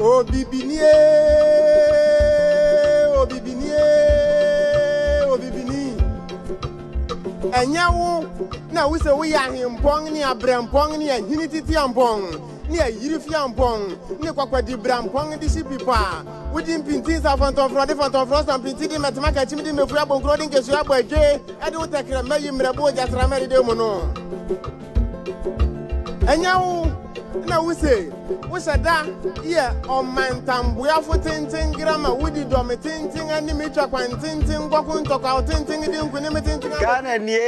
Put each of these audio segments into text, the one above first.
Obibini ee, obibini ee, obibini. Ɛnyɛ wo na wose woyɛ ahempɔn ne abrɛmpɔn ne ahini titiampɔn ne ayirifiampɔn ne kwakwadibrampɔn de hye pipa a wode mpintin sa fɔntɔmfrɔ de fɔntɔmfrɔ sa mpintin de mmɛtema kakyim de mmɛfua bɔ nkuro de nkesua bɔ adwe de wo tɛkrɛma yi mmerɛbo ogyasramma dede mu no. Ɛnyɛ wo na wuse wohyɛ da yɛ ɔmantamboafo tenten grama wodi dɔme tenten anim twa kwan tenten kɔko ntɔkwaw tenten di nkonim tenten abɔ. Ghana nie,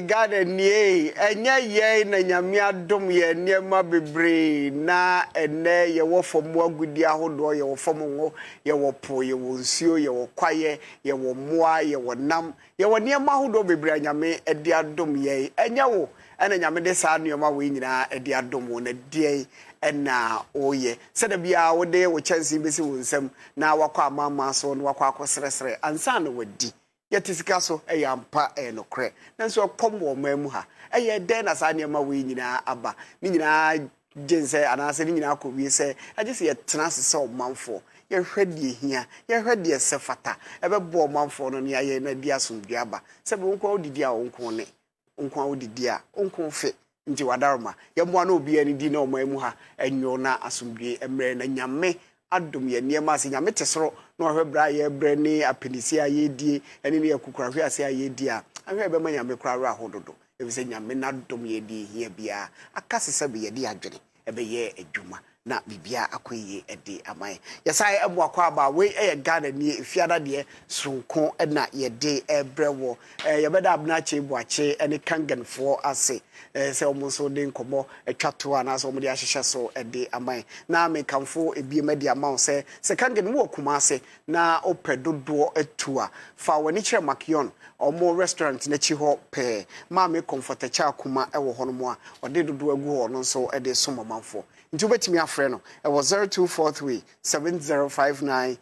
Ghana nie, ɛnyɛ yɛn na Nyame adom yɛn nneɛma bebree na ɛnnɛ yɛwɔ fam agudeɛ ahodoɔ, yɛwɔ fam ngo, yɛwɔ po, yɛwɔ nsuo, yɛwɔ kwaeɛ, yɛwɔ mmoa, yɛwɔ nam, Yɛwɔ nneɛma ahodoɔ bebree a Nyame de adom yɛn. Ɛnyɛ wo na Nyame de saa nneɛma wei nyinaa de adom wo, na deɛn na woyɛ? Sɛ da biara wode wo kyɛnsee bɛsi wo nsam na woakɔ amanaman so na woakɔ akɔsrɛsrɛ ansa na woadi. Yɛte sika so, ɛyɛ ampa, ɛyɛ nokorɛ. Nanso ɛkɔm wɔ ɔman mu ha. Ɛyɛɛ dɛn na saa nneɛma wei nyinaa aba? Ne nyinaa gye sɛ, anaasɛ ne nyinaa kɔwie sɛ, agye sɛ yɛtena ase sɛ ɔmanfoɔ, yɛhwɛ deɛ ɛhia, yɛhwɛ deɛ ɛsɛ fata, ɛbɛboa ɔmanfoɔ no na yɛayɛ na adi asomdwoeɛ aba. Sɛbe wo nko ara wodidi a wo nko ne, wo nko ara wodidi a wo nko fe, nti wadaroma. Yɛmmoa na obiara nnidi na ɔman mu ha nnwo na asomdwoeɛ mmrɛ na Nyame adom yɛn nneɛma ase. Nyame te soro na ɔhwɛ brɛ a yɛrebrɛ ne apinisie a yɛredie ne ne akukurahweaseɛ a yɛredie a, ahwɛ a ɛbɛma Nyame koraa werɛ aho dodo. Efisɛ Nyame n'adom yɛ deɛ ehia biara, aka se sɛbe yɛde adwene bɛyɛ adwuma na biribiara akɔ yie de ama yɛn. Yɛsan mo akwaaba, wei yɛ Ghana nie, Efiada deɛ soronko na yɛde rebrɛ wɔ. Yɛbɛda Abena Akyei Boakye ne Kangenfoɔ ase sɛ wɔn nso de nkɔmmɔ atwa toɔ anaasɛ wɔde ahyehyɛ so de ama yɛn. Na mekamfo ebiem de ama wo sɛ, sɛ Kangen wowɔ Kumase na wopɛ dodoɔ atu a, fa w'ani kyerɛ McYon, wɔn restaurant no akyi hɔ pɛɛ. Maame Comfort Akyakuma wɔ hɔnom a ɔde dodoɔ agu hɔ, ɔno nso de resom ɔmanfoɔ. Nti wobɛtumi afrɛ no wɔ 0243 7059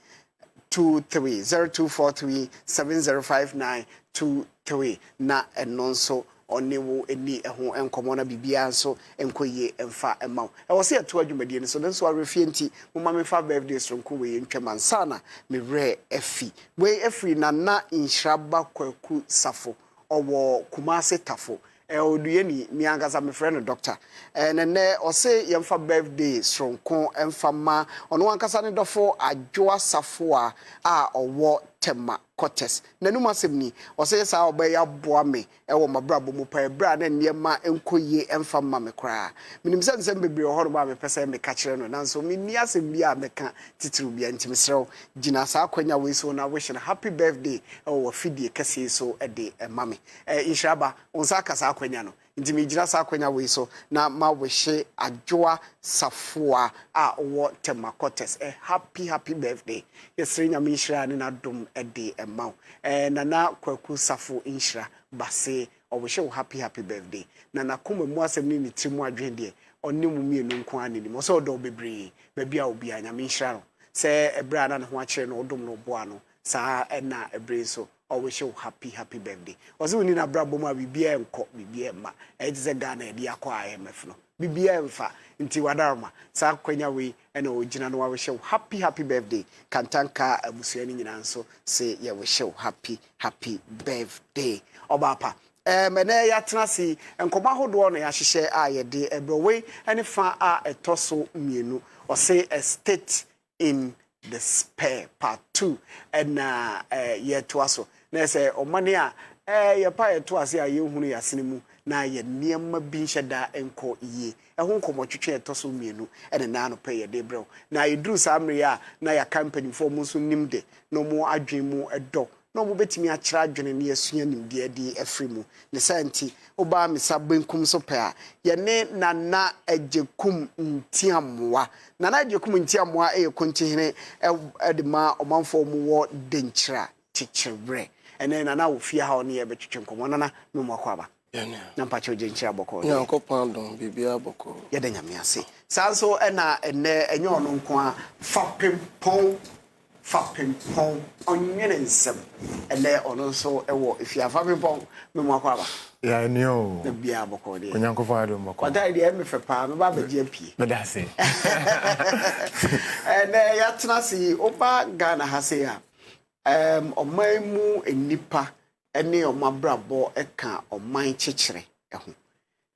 23, 0243 7059 23, na ɛno nso ɔne wo nni ho nkɔmmɔ na biribiara nso nkɔ yie mfa mma wo. Ɛwɔ sɛ yɛtoa dwumadie no so, nanso awerɛfie nti, momma memfa birthday soronko wei ntwam ansa na me werɛ afi. Wei firi Nana Nhyiraba Kwaku Safo, ɔwɔ Kumase Tafo. Ɛyɛ oduyɛni, me ankasa mefrɛ no Doctor. Na nnɛ ɔse yɛmfa birthday soronko mfa mma ɔno ankasa ne dɔfo Adwoa Safoa a ɔwɔ Tema Quarters. N'anom asɛm ni, ɔse saa ɔbaa yi aboa me wɔ m'abrabɔ mu paa ɛberɛ a na nneɛma nkɔ yie mfa mma me koraa. Menim sɛ nsɛm bebree wɔ hɔnom a mepɛ sɛ meka kyerɛ no nanso menni asɛm biara a mɛka titiriw biara nti mesrɛ wo gyina saa akwanya wei so na wish no happy birthday wɔ w'afidie kɛseɛ yi so de ma me. Nhyira ba, wo nsa aka saa akwanya no. Nti megyina saa akwanya wei so na ma wishe Adwoa Safoa a ɔwɔ Tema Quarters a happy happy birthday. Yɛsrɛ Nyame nhyira ne n'adom de ma wo. Eh, Nana Kwaku Safo nhyira Base, ɔwishe wo happy happy birthday. Na n'akoma mu asɛm ne ne tiri mu adwene deɛ, ɔne mo mmienu nko ara na ɛnim. Ɔsɛ ɔdɔ wo bebree, baabi a ɔwɔ biara Nyame nhyira no sɛ ɛberɛ a na ne ho akyere no wodom no woboaa no, saa ara na ɛberɛ yi nso Ɔwihye wo happy happy birthday. Ɔse wonni nabrabɔ mu a biribiaa nkɔ biribiaa mma. Ɛyɛ te sɛ Ghana yɛde akɔ IMF no. Biribiaa mfa. Nti wadaroma saa akwanya wei na ɔgyina na wawihye wo happy happy birthday. Kantanka abusua no nyinaa nso se yɛwihye wo happy happy birthday. Ɔbaa pa. Ɛɛm ɛnɛ yɛatena ase yi nkɔmmɔ ahodoɔ na yɛahyehyɛ a yɛde ɛbrɛ wo. Wei ne fa a ɛtɔ so mmienu. Ɔse a state in the spare part 2 ɛna yɛtoa so na ɛsɛ ɔmane a yɛpa yɛto ase a yɛnhunu yɛasene mu na yɛ nneɛma bi nhyɛ da nkɔ yie ɛho nkɔmmɔtwetwe ɛtɔ so mmienu ɛne na anɔpɛ yɛde brɛ wo na yɛduru saa mmere a na yɛaka mpanimfoɔ ɔmo nso nim de na ɔmo adwene mu dɔ na wɔbɛtumi akyerɛ adwene ne asua nimdeɛ de afiri mu. Ne saa nti, wobaa me sa benkum so pɛ a, yɛne Nana Agyekum Ntiamoa. Nana Agyekum Ntiamoa yɛ Kontihene de ma ɔmanfoɔ a wɔwɔ Denkyira Kyekyerewerɛ. Ɛnnɛ Nana wɔ fie ha a ɔne yɛn rebɛtwetwe nkɔmmɔ. Nana, me mu akwaaba. Na mpakyɛw Denkyira bɔkɔɔ deɛ? Nyankopɔn adom, biribiara bɔkɔɔ. Yɛda Nyame ase. Saa nso na ɛnnɛ, ɛnyɛ ɔno nko ara, Fapempɔn. Fapempɔn, ɔnwene nsɛm. Ɛnɛ ɔno nso wɔ efie ha. Fapempɔn, me mu akɔ aba. Ya ɛnua o. Na biara bɔkɔɔ deɛ. Onyankopɔn adom bɔkɔɔ. W'ataade deɛ ɛyɛ me fɛ paa, mɛba abɛgye apue. Meda ase. Ɛnɛ yɛatena ase yi, woba Ghana ha sei a, ɛɛm, ɔman mu nnipa ne wɔn abrabɔ ka ɔman kyekyerɛ ho.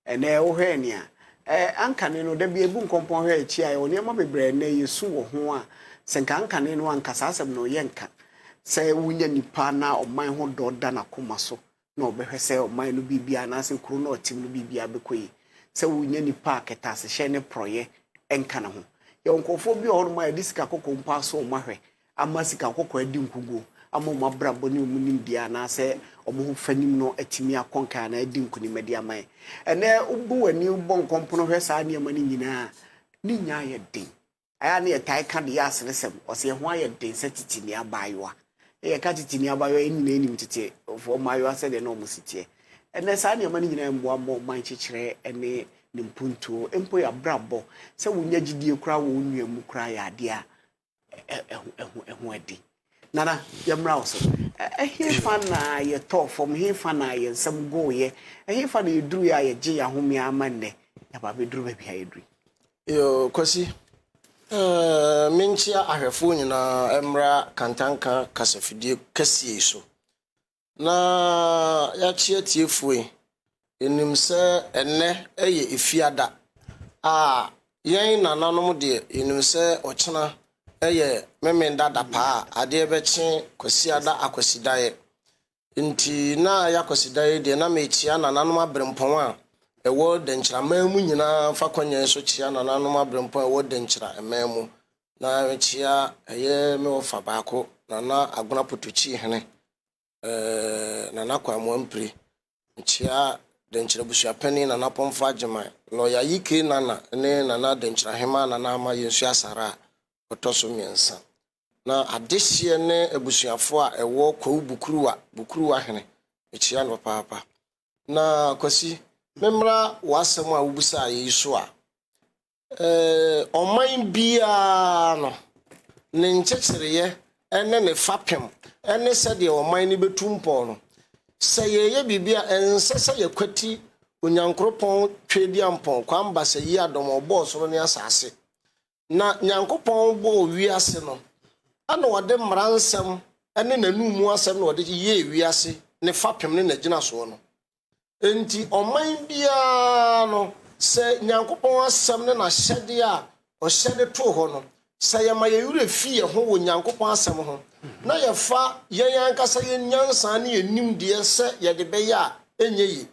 Ɛnnɛ wohwɛ nea ɛ, ankane no, da bi ebu nkɔmpɔn hwɛ akyi a, yɛwɔ nneɛma bebree a ɛnnɛ yesu wɔ ho a, sɛ nka ankane no anka saa asɛm no yɛnka. Sɛ wunya nipa na ɔman ho dɔ da n'akoma so na ɔbɛhwɛ sɛ ɔman no biribiara anaasɛ kuro no a ɔte mu no biribiara bɛkɔ yie. Sɛ wunya nipa a kɛtɛasehyɛ ne porɔeɛ nka ne ho. Yɛwɔ nkurɔfoɔ bi wɔ hɔnom a yɛde sika kɔkɔɔ mpo asɔ wɔn ahwɛ ama sika kɔkɔɔ adi nkoguo ama wɔn abrabɔ ne wɔn nimdeɛ anaasɛ wɔn ho fanim no atumi akɔ nkan anaa adi nkonim de ama yɛn. Ɛnnɛ, wobu w'ani bɔ nkɔmpono hwɛ saa nneɛma no nyinaa a, ne nya ayɛ den. Ayɛ a na yɛtae ka de yɛ aseresɛm, ɔsɛ yɛn ho ayɛ den sɛ tete ni abaayewa. Yɛka tete ni abaayewa, yɛn nyinaa nim tetefoɔ mmaayewa sɛdeɛ na wɔn si teɛ. Ɛnnɛ, saa nneɛma no nyinaa mmoa mma ɔman kyekyerɛ ne ne mpuntuo, mpo yɛn abrabɔ. Sɛ wonya gyidie koraa wɔ wo nua mu koraa yɛ adeɛ a ɛho ɛho ɛho adi. Nana, yɛmmra wo so. Ɛhefa na yɛtɔɔ fam? Hefa na yɛn nsam goeɛ? Ɛhefa na yɛduruiɛ a yɛgye yɛn ahome ara ma nnɛ yɛaba abɛduru baabi a yɛduru yi? Yoo, Kwasi, eh, menkyea ahwɛfoɔ nyinaa mmra Kantanka kasafidie kɛseɛ yi so. Na yɛakye atiefoɔ yi, yɛnim sɛ ɛnnɛ yɛ Efiada a yɛn nananom deɛ yɛnim sɛ ɔkyena yɛ Memenda dapaa a adeɛ bɛkye Kwasiada Akwasidaeɛ. Nti na ayɛ Akwasidaeɛ deɛ na mekyea nananom aberempɔn a ɛwɔ Dankyira man mu nyinaa fa kwanya yi so kyea nananom aberempɔn a ɛwɔ Dankyira man mu. Na mekyea ɛyɛ me wɔfa baako Nana Agona Potokyii Hene eh, Nana Kwamoa Mpire, Nkyea Dɛnkyerɛ Abusuapanin Nana Pɔmfo Agyeman, Lɔya Yike Nana ne Nana Dɛnkyerɛ Ahemaa Nana Ama Yɛnsu Asare a ɔtɔ so mmiɛnsa. Na adehyeɛ ne abusuafoɔ a ɛwɔ Kwawu Bukuruwa, Bukuruwa Hene, mekyea no papaapa. Na Kwasi, memmra w'asɛm a wobisaeɛ yi so a, Ɔman biara no, ne nkyekyereeɛ ne ne fapem ne sɛdeɛ ɔman no bɛtu mpɔn no, sɛ yɛreyɛ biribi a, ɛnsɛ sɛ yɛkwati Onyankoropɔn Tweaduampɔn, Kwame Basayi Adom, ɔbɔɔ soro ne asase. Na Nyankopɔn bɔɔ wiase no, ɛna ɔde mmara nsɛm ne n'anum asɛm na ɔde yɛɛ wiase ne fapem ne n'agyinasoɔ no. Enti ɔman biara no, sɛ Nyankopɔn asɛm ne n'ahyɛdeɛ a ɔhyɛ de too hɔ no, sɛ yɛma yɛn werɛ fi yɛn ho wɔ Nyankopɔn asɛm ho, na yɛfa yɛn ankasa yɛn nyansa ne yɛn nimdeɛ sɛ yɛde bɛyɛ a, ɛnyɛ yie.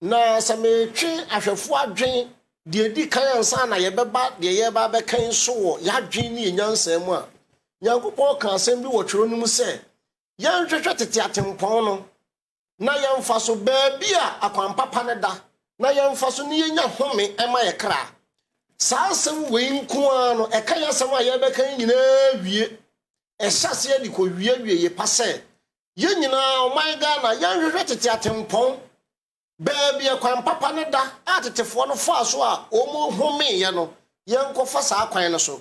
Na sɛ meretwe ahwɛfoɔ adwene deɛ ɛdi kan ansa na yɛbɛba deɛ yɛreba abɛka yi so wɔ yɛn adwene ne yɛn nyansa mu a, Nyankopɔn ka asɛm bi wɔ twerɛ no mu sɛ, yɛnhwehwɛ tete atempɔn no, na yɛmfa so, baabi a akwan papa no da, na yɛmfa so na yɛnya home ma yɛ kra. Saa asɛm wei nko ara no, ɛka yɛn asɛm a yɛrebɛka yi nyinaa wie. Ɛhyɛ aseɛ de kɔwie awieeɛ pa sɛ, yɛn nyinaa, ɔman Ghana, yɛnhwehwɛ tete atempɔn, baabi a kwan papa no da a tetefoɔ no faa so a wɔhomeeɛ no, yɛnkɔfa saa kwan no so.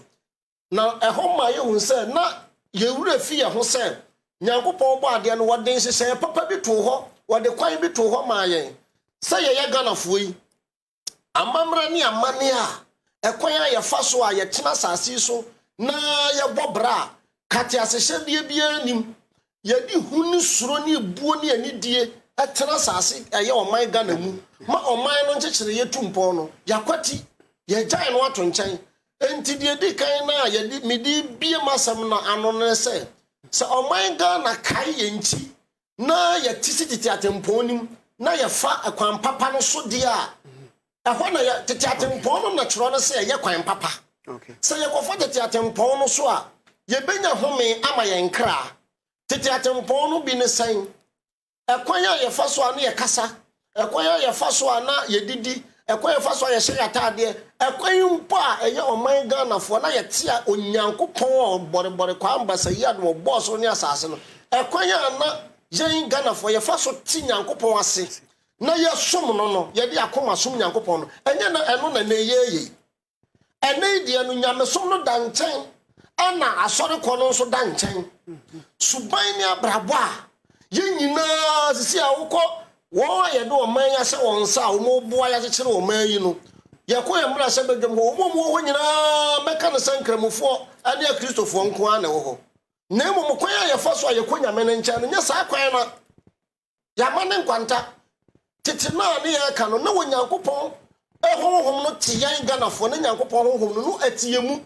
Na ɛhɔ ma yehu sɛ na yɛn werɛ fi yɛn ho sɛ Nyankopɔn bɔɔ adeɛ no, wɔde nhyehyɛeɛ papa bi too hɔ, wɔde kwan bi too hɔ maa yɛn sɛ yɛyɛ Ghanafoɔ yi. Amammerɛ ne amanneɛ a ɛkwan a yɛfa so a yɛtena asase yi so na yɛbɔ bra a kateasehyɛdeɛ biara nnim. Yɛde hu ne suro ne ebuo ne anidie tena asase ɛyɛ ɔman Ghana mu ma ɔman no nkyekyereeɛ tu mpɔn no, yɛakwati, yɛagyae no ato nkyɛn. Enti deɛ ɛdi kan no a yɛde mede rebue m'asɛm no ano ne sɛ, sɛ ɔman Ghana kae yɛn nkyi na yɛte si tete atempɔn no mu na yɛfa kwan papa no so deɛ a, ɛhɔ na yɛ tete atempɔn no na twerɛ no sɛ ɛyɛ kwan papa. Sɛ yɛkɔfa tete atempɔn no so a, yɛbɛnya home ama yɛn kra. Tete atempɔn no bi ne sɛn? Ɛkwan a yɛfa so a na yɛkasa, ɛkwan a yɛfa so a na yɛdidi, ɛkwan a yɛfa so a yɛhyɛ yɛn ataadeɛ, ɛkwan mpo a ɛyɛ ɔman Ghanafoɔ na yɛte a Onyankopɔn a ɔbɔrebɔre kwaa mbasa yi adom ɔbɔɔ soro ne asase no, ɛkwan a na yɛn Ghanafoɔ yɛfa so te Nyankopɔn ase na yɛsom no no, yɛde akoma som Nyankopɔn no, ɛnyɛ na ɛno na ɛnɛ yɛyɛ yi. Ɛnnɛ yi deɛ no, nyamesom no da nkyɛn Ɛna asɔrekɔ no nso da nkyɛn. Suban ne abrabɔ a yɛn nyinaa sisi a wokɔ wɔn a yɛde ɔman yi ahyɛ wɔn nsa a wɔboa yɛakyekyere ɔman yi no, yɛkɔ yɛn mmarahyɛbadwam hɔ, wɔn a wɔwɔ hɔ nyinaa mɛka no sɛ Nkramofoɔ ne Akristofoɔ nko ara na ɛwɔ hɔ. Na mmom kwan a yɛfa so a yɛkɔ Nyame no nkyɛn no, nyɛ saa kwan no. Yɛama ne nkwanta. Tete no a ne yɛreka no, na Onyankopɔn honhom no te yɛn Ghanafoɔ, ne Nyankopɔn honhom no, no ɛte yɛn mu.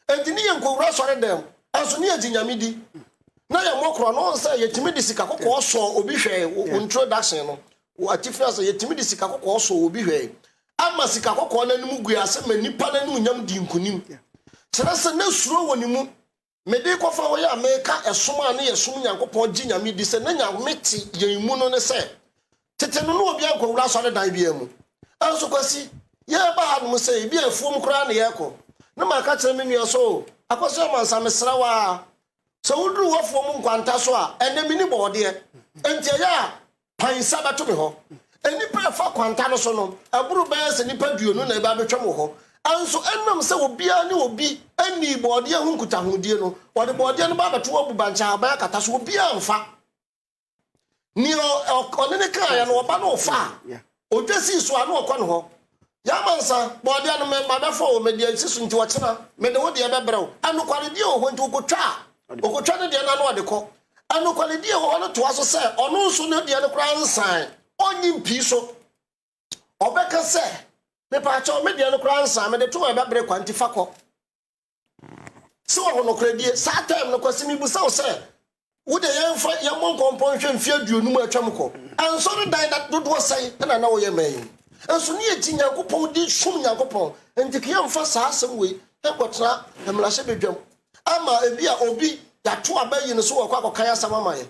Enti ne yɛnkɔwura asɔre dɛm, ɛnso ne yɛgye Nyame di. Na yɛmmɔ korɔ no, sɛ yɛtumi de sika kɔkɔɔ sɔɔ obi hwɛe, wo introduction no, wɔ atifi ase, yɛtumi de sika kɔkɔɔ sɔɔ obi hwɛe, ama sika kɔkɔɔ no anim gui ase ma nipa no animuonyam dii nkonim. Kyerɛ sɛ na suro wɔ ne mu. Mede rekɔfa hɔ yi a mereka ɛsom a ne yɛsom Nyankopɔn gye Nyame di sɛ na Nyame te yɛn mu no ne sɛ, tete no na obiara nkɔwura asɔredan biara mu. Ɛnso Kwasi, yɛreba hanom sɛ ebi a afuom koraa na yɛrekɔ, na maka kyerɛ me nua sɛ o, Akwasu Amansa mesrɛ wo ara, sɛ woduru w'afuom nkwanta so a, ɛnnɛ menni bɔɔdeɛ, enti ɛyɛ a Pan nsa bɛto me hɔ. Nnipa a ɛfa kwanta no so no, ɛboro bɛyɛ sɛ nnipa aduonu na ɛba abɛtwam wɔ hɔ. Nanso ɛnam sɛ obiara ne obi nnii bɔɔdeɛ ho nkutahodie no, wɔde bɔɔdeɛ no ba abɛto hɔ abu bankye ahaban akata so, obiara mfa. Nea ɔne no kaeɛ no, ɔba no ɔfa a, Odwa sii so a, na ɔkɔ ne hɔ. Y'amansa, bɔɔdeɛ no, me mabɛfa o, mede asi so nti ɔkyena, mede wo deɛ bɛbrɛ wo. Anokwaredie wɔ hɔ nti ɔkɔtwa a, ɔkɔtwa ne deɛ no a na ɔde kɔ. Anokwaredie wɔ hɔ no toa so sɛ, ɔno nso ne deɛ no koraa nsan, ɔnnye mpii so. Ɔbɛka sɛ, mepaakyɛw, me deɛ no koraa nsan, mede to a ɛbɛbere kwa nti fa kɔ. Sɛ wɔ ho nokorɛdie. Saa time no Kwasi mebusa wo sɛ wo deɛ yɛnfa yɛmmɔ nkɔmpɔ nhwɛ mfeɛ aduonum a atwam kɔ nsɔre dan da dodoɔ sɛn na na woyɛ man yi nso ne yɛgye Nyankopɔn di som Nyankopɔn nti ka yɛmfa saa asɛm wei nkɔtena mmarahyɛ badwam ama ebi a obi yɛato aba yi no so wɔkɔ akɔkan asɛm ama yɛ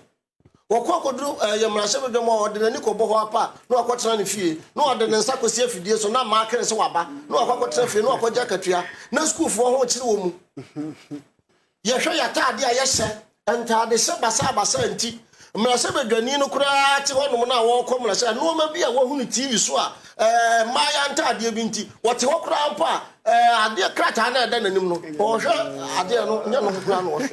Wɔkɔ akɔduru ɛɛ mmarahyɛbadwam a, ɔde n'ani kɔbɔ hɔ ara pɛ a, na wakɔtena ne fie, na ɔde ne nsa kɔsi afidie so, na maakere sɛ waba, na wakɔ akɔtena fie, na wakɔgye akatua, na sukuufoɔ ho rekyere wɔn mu. Yɛhwɛ yɛn ataadeɛ a yɛhyɛ, ntaadehyɛ basaabasaa nti, mmarahyɛbadwani no koraa te hɔnom no a wɔrekɔ mmarahyɛ, nneɛma bi a wɔhu no TV so a, ɛɛ mmayewa ntaadeɛ bi nti, wɔte hɔ koraa mpo a, Ɛɛ adeɛ krataa no a ɛda n'anim no, ɔrehwɛ adeɛ no, nyɛ no ho koraa na ɔhwɛ.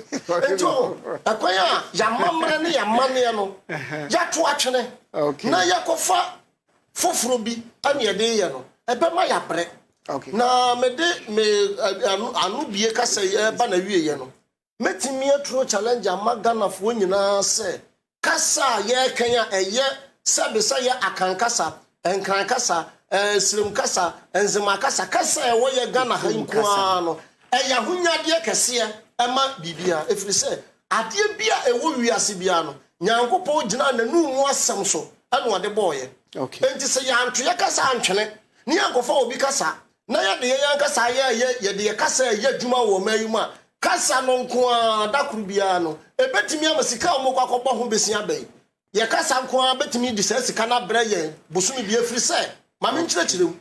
Nti ɔho, ɛkwan a yɛamammerɛ ne yɛamanneɛ no, yɛato atwene na yɛkɔfa foforɔ bi ɛne yɛde yɛ no, ɛbɛma yɛabrɛ. Na mede me ano bie kasa yi ɛreba n'awieɛ no, Mɛtumi aturo challenge ama Ghanafoɔ nyinaa sɛ kasa a yɛreka yi a ɛyɛ sɛbe sɛ yɛ Akan kasa, Nkran kasa, Srem kasa, Nzema kasa, kasa a ɛwɔ yɛ Ghana ha yi nko ara no, ɛyɛ ahonyadeɛ kɛseɛ ɛma biribiara. Ɛfiri sɛ adeɛ bi a ɛwɔ wiase biara no, Nyankopɔn gyinaa n'anum mu asɛm so ɛna ɔde bɔɔyɛ. Enti sɛ yɛanto yɛ kasa antwene ne yɛankɔfa obi kasa na yɛde yɛn ankasa ayɛ yɛ yɛde yɛ kasa ɛyɛ adwuma wɔ ɔman yi mu a, kasa no nko ara da koro biara no, ɛbɛtumi ama sika a wɔkɔ akɔbɔ ho bɛsi aba yi. Yɛ kasa nko ara bɛtumi de saa sika no abrɛ yɛn bosome bi ɛfiri sɛ, ma menkyerɛkyerɛ mu.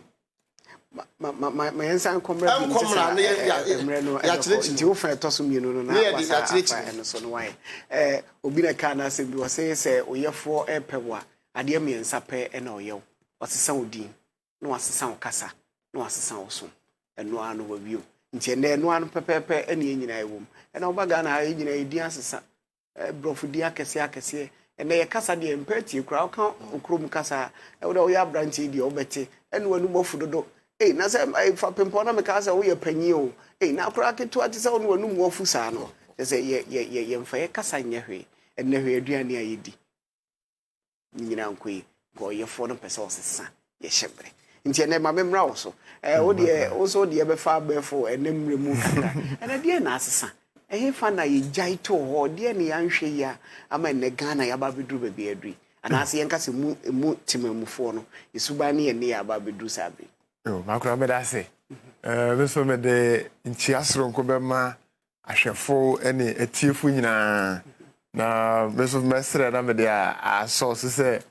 Ma ma ma ma yɛnsan nkɔ mmra bi nti saa mmerɛ no ɛbɛkɔ nti wofa ɛtɔ so mmienu no na wasa afa ɛno so no wayɛ ɛɛ obi na kaa n'asɛm bi ɔsɛ sɛ oyɛfoɔ ɛpɛ wo a adeɛ mmiɛnsa pɛ ɛna ɔyɛ wo ɔsesa wo din na wasesa wo kasa, na wasesa wo som. Ɛno ara no wawie o. Nti ɛnɛ ɛno ara no pɛpɛɛpɛ ɛne yɛn nyinaa ɛwɔ mu. Ɛna woba Ghana ha yɛn nyinaa yɛn din asesa. Borɔfo din akɛseɛ akɛseɛ. Ɛnɛ yɛ kasa deɛ mpɛ atie koraa. Woka okurom kasa a, ɛwo dɛ woyɛ aberanteɛ deɛ wobɛte. Ɛne w'anum afu dodo. Ei, na sɛ fa pempɔn na mekaa sɛ woyɛ panyin o. Ei, na akora ketewa te sɛ wo ne w'anum afu saa no. Kyerɛ sɛ yɛ yɛ yɛ yɛmfa yɛ kasa nyɛ hwee. Ɛnɛ hwɛ aduane a yɛdi. Ne nyinaa nkɔ yi nka ɔyɛfoɔ no pɛ sɛ ɔsesa yɛhyɛ berɛ nti ɛnɛ ma memmra wo so ɛɛ wo deɛ wo nso deɛ bɛfa abɛɛfo ɛnɛ mmerɛ mu kakra ɛnɛ deɛ na asesa ɛhefa na yɛgyae too hɔ deɛ ne yɛanhwɛ yi a ama ɛnɛ Ghana yɛaba abɛduru baabi aduru yi anaasɛ yɛnka sɛ mu mu temamufoɔ no yɛsuban ne yɛn ne yɛ aba abɛduru saa bere Yo, makora meda ase. Eh, me nso mede nkyia soronko bɛma ahwɛfo ne atiefo nyinaa. Na me nso mɛsrɛ na mede asɔ so sɛ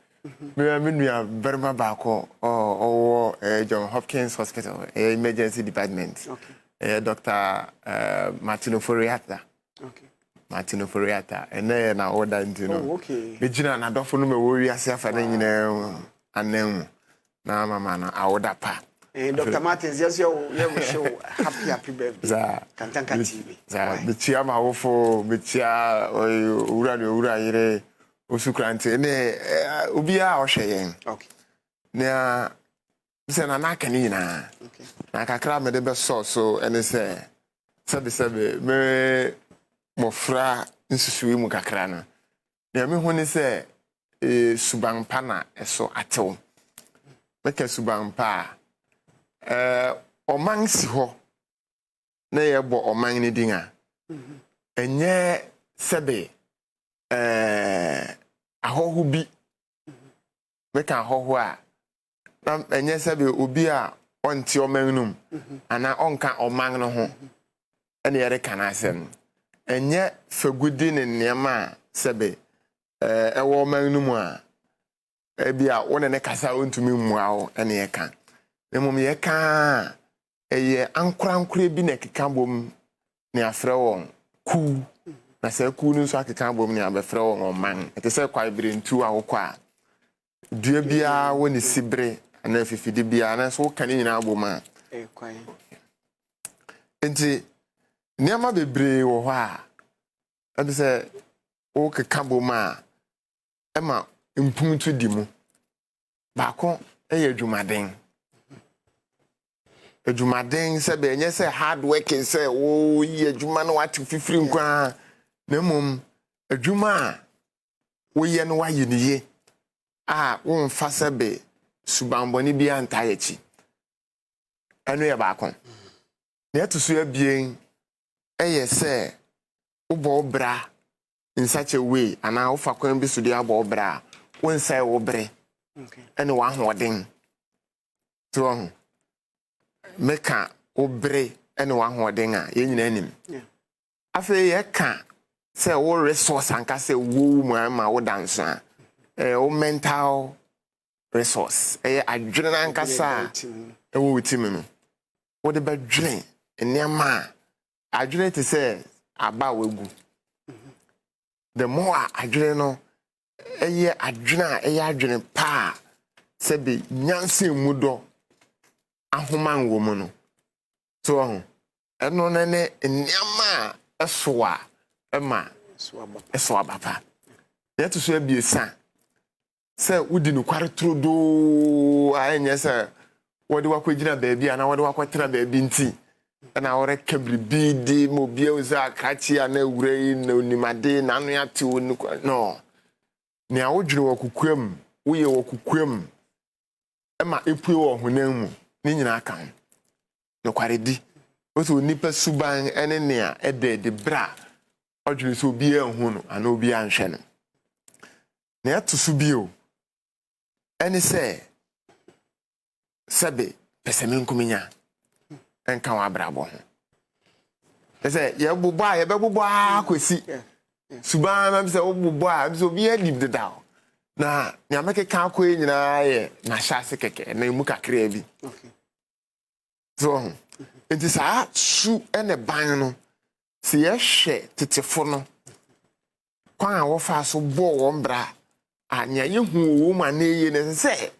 me me nua barima baako ɔwɔ eh, John Hopkins Hospital, ɛyɛ emergency department. Ɛyɛ Dr. Eh, Martin Ofori-Atta. Martin Ofori-Atta. Ɛnɛ yɛ na ɔda nti no. Oh, megyina n'adɔfo no ma ɛwɔ wiase afa no nyinaa anan mu na mama no awoda pa. Eh, Dr. Martins, yɛn nso yɛ yɛ wish wo happy happy birthday. Kantanka TV. Saa, mekyia m'awofo, mekyia owura ne owura yere, Osu Krante, ne eh, obiara a ɔhwɛ yɛn. Okay. Nea sɛ nana aka ne nyinaa. Okay. Na kakra a mede bɛsɔɔ so ne sɛ sɛbesɛbe me mmɔfra nsusuwii mu kakra no, Nea mihu ne sɛ suban pa na ɛso atew. Meka suban pa a, ɔman si hɔ na yɛbɔ ɔman no din a, ɛnyɛ sɛbe ahɔho bi. Meka ahɔho a, na ɛnyɛ sɛbe obi a ɔnte ɔman no mu anaa ɔnka ɔman no ho ɛna yɛreka n'asɛm. Ɛnyɛ fagude ne nneɛma a sɛbe ɛwɔ ɔman no mu a ebi a wo ne ne kasa a ɔntumi mmua wo ɛna yɛka. Na mmom yɛka a ɛyɛ ankorankorɛ bi na ɛkeka bom ne afrɛ wɔn kuw. Na saa kuw no nso akeka bom ne abɛfrɛ wɔn ɔman. Ɛte sɛ kwaebirentuo a wokɔ a Dua biara wɔ ne sibere anaa afifide biara, nanso woka ne nyinaa bom a. Nti nneɛma bebree wɔ hɔ a ɛde sɛ wokeka bom a ɛma mpuntu di mu. Baako yɛ adwumaden. Adwumaden sɛ bɛ ɛnyɛ sɛ hard working sɛ woyɛ adwuma na wate fifiri nko ara na mmom adwuma a woyɛ no woayɛ no yie a womfa sɛ be subanbɔne biara ntaa akyi. Ɛno yɛ baako. Nea ɛto so abien yɛ sɛ wobɔ wo bra in such a way anaa wofa kwan bi so de abɔ wo bra a wonsɛe wo bere ne w'ahoɔden. So wahu? Meka wo bere ne w'ahoɔden a yɛn nyinaa nim. Afei yɛka sɛ wo resource ankasa ɛwɔ wo mu a ɛma wo da nso a, ɛyɛ wo mental resource. Ɛyɛ adwene no ankasa a ɛwɔ wo ti mu no. Wode bɛdwene nneɛma a adwene te sɛ aba a wagu. The more a adwene no ɛyɛ adwene a ɛyɛ adwene pa a sɛbe nyansa mu dɔ ahoma wɔ mu no. So ɔho. Ɛno no ne nneɛma a ɛsow a ɛma ɛsow aba pa. Nea ɛto so abiɛsa, sɛ wodi nokware turodoo a ɛnyɛ sɛ wɔde wakɔgyina baabi anaa wɔde wakɔtena baabi nti ɛna wɔreka biribi de ma obi ahu sɛ akrakye anaa awura yi na onim ade n'ano atew no. Nea wodwene wɔ kokoam, woyɛ wɔ kokoam ma epue wɔ honam mu ne nyinaa ka ho. Nokwaredi. Wose onipa suban ne nea ɛda adi bere a ɔdwene sɛ obiara nhu no anaa obiara nhwɛ no. Nea ɛto so bio ne sɛ sɛbe pɛsɛmenkominya nka w'abrabɔ ho. Sɛ yɛbobɔ a yɛbɛbobɔ ara kɔsi suban na sɛ wobobɔ a sɛ obiara nim dedaw. Na nea mɛkeka akɔ yi nyinaa yɛ n'ahyɛase kɛkɛ na emu kakraa bi. So ho. Nti saa su ne ban no, sɛ yɛhwɛ tetefo no, kwan a wɔfaa so bɔɔ wɔn bra a, nea yɛhu wɔ wɔn mu a na eye no, ɛsɛ sɛ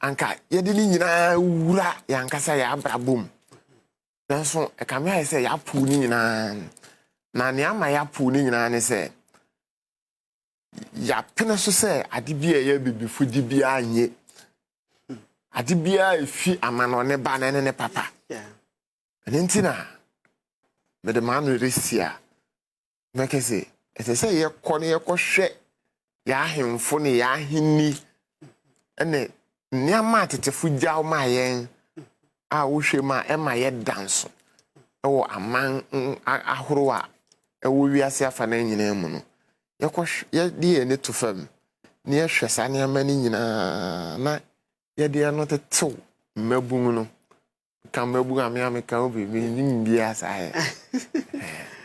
anka yɛde ne nyinaa wura yɛn ankasa yɛn abrabɔ mu. Nanso ɛkame ayɛ sɛ yɛapow ne nyinaa. Na nea ama yɛapow ne nyinaa ne sɛ, yɛapene so sɛ ade bi a ɛyɛ abibifo de biara nye. Ade biara efi amanɔne ba na ɛne ne papa. Ɛno nti na mede m'ano resi a mɛka sɛ ɛsɛ sɛ yɛkɔ na yɛkɔhwɛ yɛn ahemfo ne yɛn ahenni ne nneɛma a tetefo gyaw maa yɛn a wohwɛ mu a ɛma yɛda nso wɔ aman ahorow a ɛwɔ wiase afanan nyinaa mu no. Yɛkɔ yɛde yɛn ani to fam na yɛhwɛ saa nneɛma no nyinaa na yɛde ɛno tetew mmabun no. Ka mmabun a me a meka ho bi, mennim biara saa yɛ.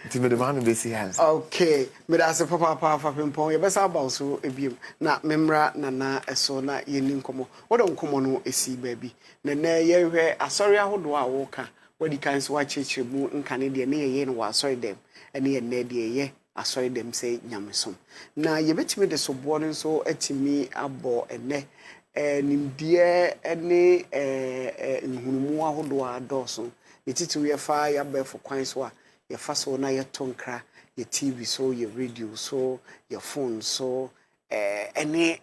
Nti mede m'ano bɛsi ha nsa. Okay, meda ase papaapa Fapempɔn. Yɛbɛsan aba wo so biom na memmra Nana so na yɛnni nkɔmmɔ. Wode wo nkɔmmɔ no si baabi. Na nnɛ yɛnhwɛ asɔre ahodoɔ a woka. Woadi kan nso woakyerɛkyerɛ mu nkane deɛ ne yɛyɛ no wɔ asɔredɛm ne ɛnnɛ deɛ yɛyɛ asɔredɛm sɛ nyamesom. Na yɛbɛtumi de soboɔ no nso atumi abɔ ɛnnɛ nimdeɛ ne nhunumu. ahodoɔ a adɔɔso. Ne titiriw yɛfa yɛn abɛɛfo kwan so a yɛfa so na yɛto nkra, yɛ TV so, yɛ radio so, yɛ phone so, ɛne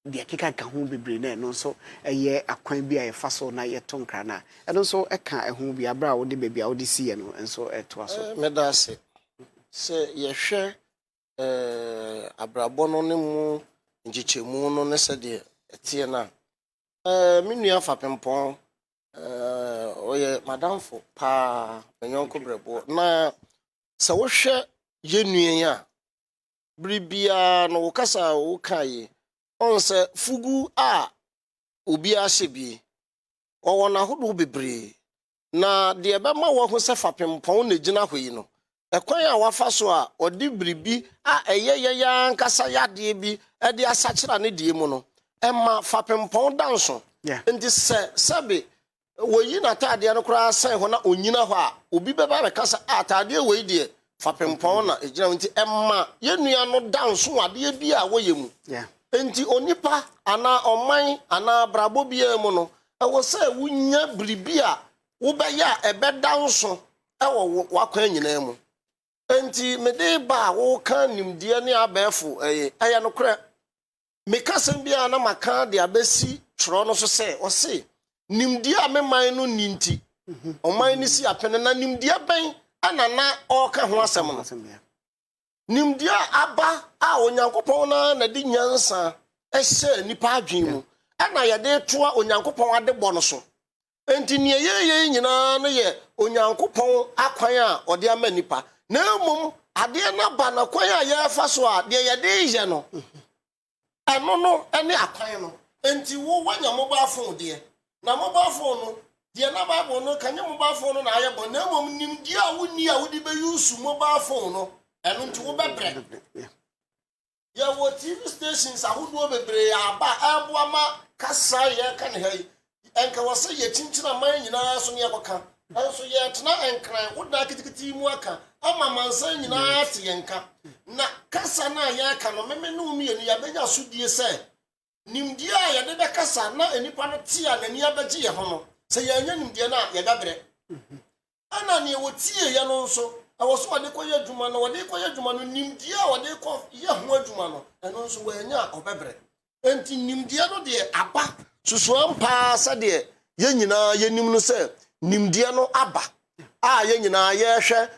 deɛ ɛkekaka ho bebree no, ɛno nso ɛyɛ akwan bi a yɛfa so na yɛto nkra no a, ɛno nso ɛka ɛho bi aberɛ a wode baabi a wode siiɛ no nso ɛtoa so. Meda ase. Sɛ yɛhwɛ abrabɔ no ne mu nkyekyɛmu no ne sɛdeɛ ɛteɛ no a, me nua Fapempɔn, ɔyɛ madamfo paa, me yɔnko brɛboɔ. Na sɛ wohwɛ yɛn nua yi a, bere biara no wo kasa a woka yi, ɔn sɛ fugu a obiara hyɛ bi, ɔwɔ n'ahodoɔ bebree. Na deɛ ɛbɛma wɔahu sɛ Fapempɔn na gyina hɔ yi no, ɛkwan a wafa so a ɔde biribi a ɛyɛ yɛn ankasa yadeɛ bi de asakyera ne deɛ mu no, ɛma Fapempɔn da nso. Nti sɛ sɛbe wɔyi n'ataadeɛ no koraa sɛn hɔ na onyina hɔ a, obi bɛba bɛka sɛ, "Ah, ataadeɛ wei deɛ Fapempɔn na egyina hɔ." Nti ɛma yɛn nua no da nso wɔ adeɛ bi a wɔyɛ mu. Nti onipa anaa ɔman anaa abrabɔ biara mu no, ɛwɔ sɛ wonya biribi a wobɛyɛ a ɛbɛda nso ɛwɔ w'akwan nyinaa mu. Nti mede ba a woka nimdeɛ ne abɛɛfo, ɛyɛ nokorɛ. Meka sɛm biara na maka de abɛsi twerɛ no so sɛ ɔse nimdeɛ a me man no nni nti ɔman no si apene. Na nimdeɛ bɛn ɛna na ɔreka ho asɛm no? Nimdeɛ a aba a Onyankopɔn no na de nyansa ɛhyɛ nnipa adwene mu ɛna yɛde toa Onyankopɔn adebɔ no so. Nti nea yɛyɛ nyinaa no yɛ Onyankopɔn akwan a ɔde ama nnipa, na mmom adeɛ no aba na kwan a yɛrefa so a deɛ yɛde yɛ no, ɛno no ne akwan no. Nti wo woanya mobile phone deɛ, na mobile phone no deɛ, na Bible no ka nyɛ mobile phone no na ayɛ bɔ, na mmom nimdeɛ a wonni a wode bɛuse mobile phone no, ɛno nti wobɛbrɛ. Yɛwɔ TV stations ahodoɔ bebree aba a ɛboa ma kasa yɛka ne ha yi. Ɛnka wɔ sɛ yɛkyinkyini aman nyinaa so ne yɛkɔka, ɛnso yɛtena Nkran wodan ketekete yi mu aka ama amansan nyinaa te yɛn ka. Na kasa no a yɛreka no, meme ne wo mmienu yɛabɛnya asodie sɛ nimdeɛ a yɛde bɛkasa na nnipa no te a n'ani abɛgye yɛ ho no, sɛ yɛanya nimdeɛ no a, yɛbɛbrɛ. Ɛna nea wɔtie yɛ no nso, ɛwɔ so wɔde kɔyɛ adwuma no, wɔde kɔyɛ adwuma no, nimdeɛ a wɔde kɔyɛ ho adwuma no, ɛno nso wɔanya a, ɔbɛbrɛ. Nti nimdeɛ no deɛ aba susuan paa, sɛdeɛ yɛn nyinaa yɛnim no sɛ nimdeɛ no aba a yɛn nyinaa yɛrehwɛ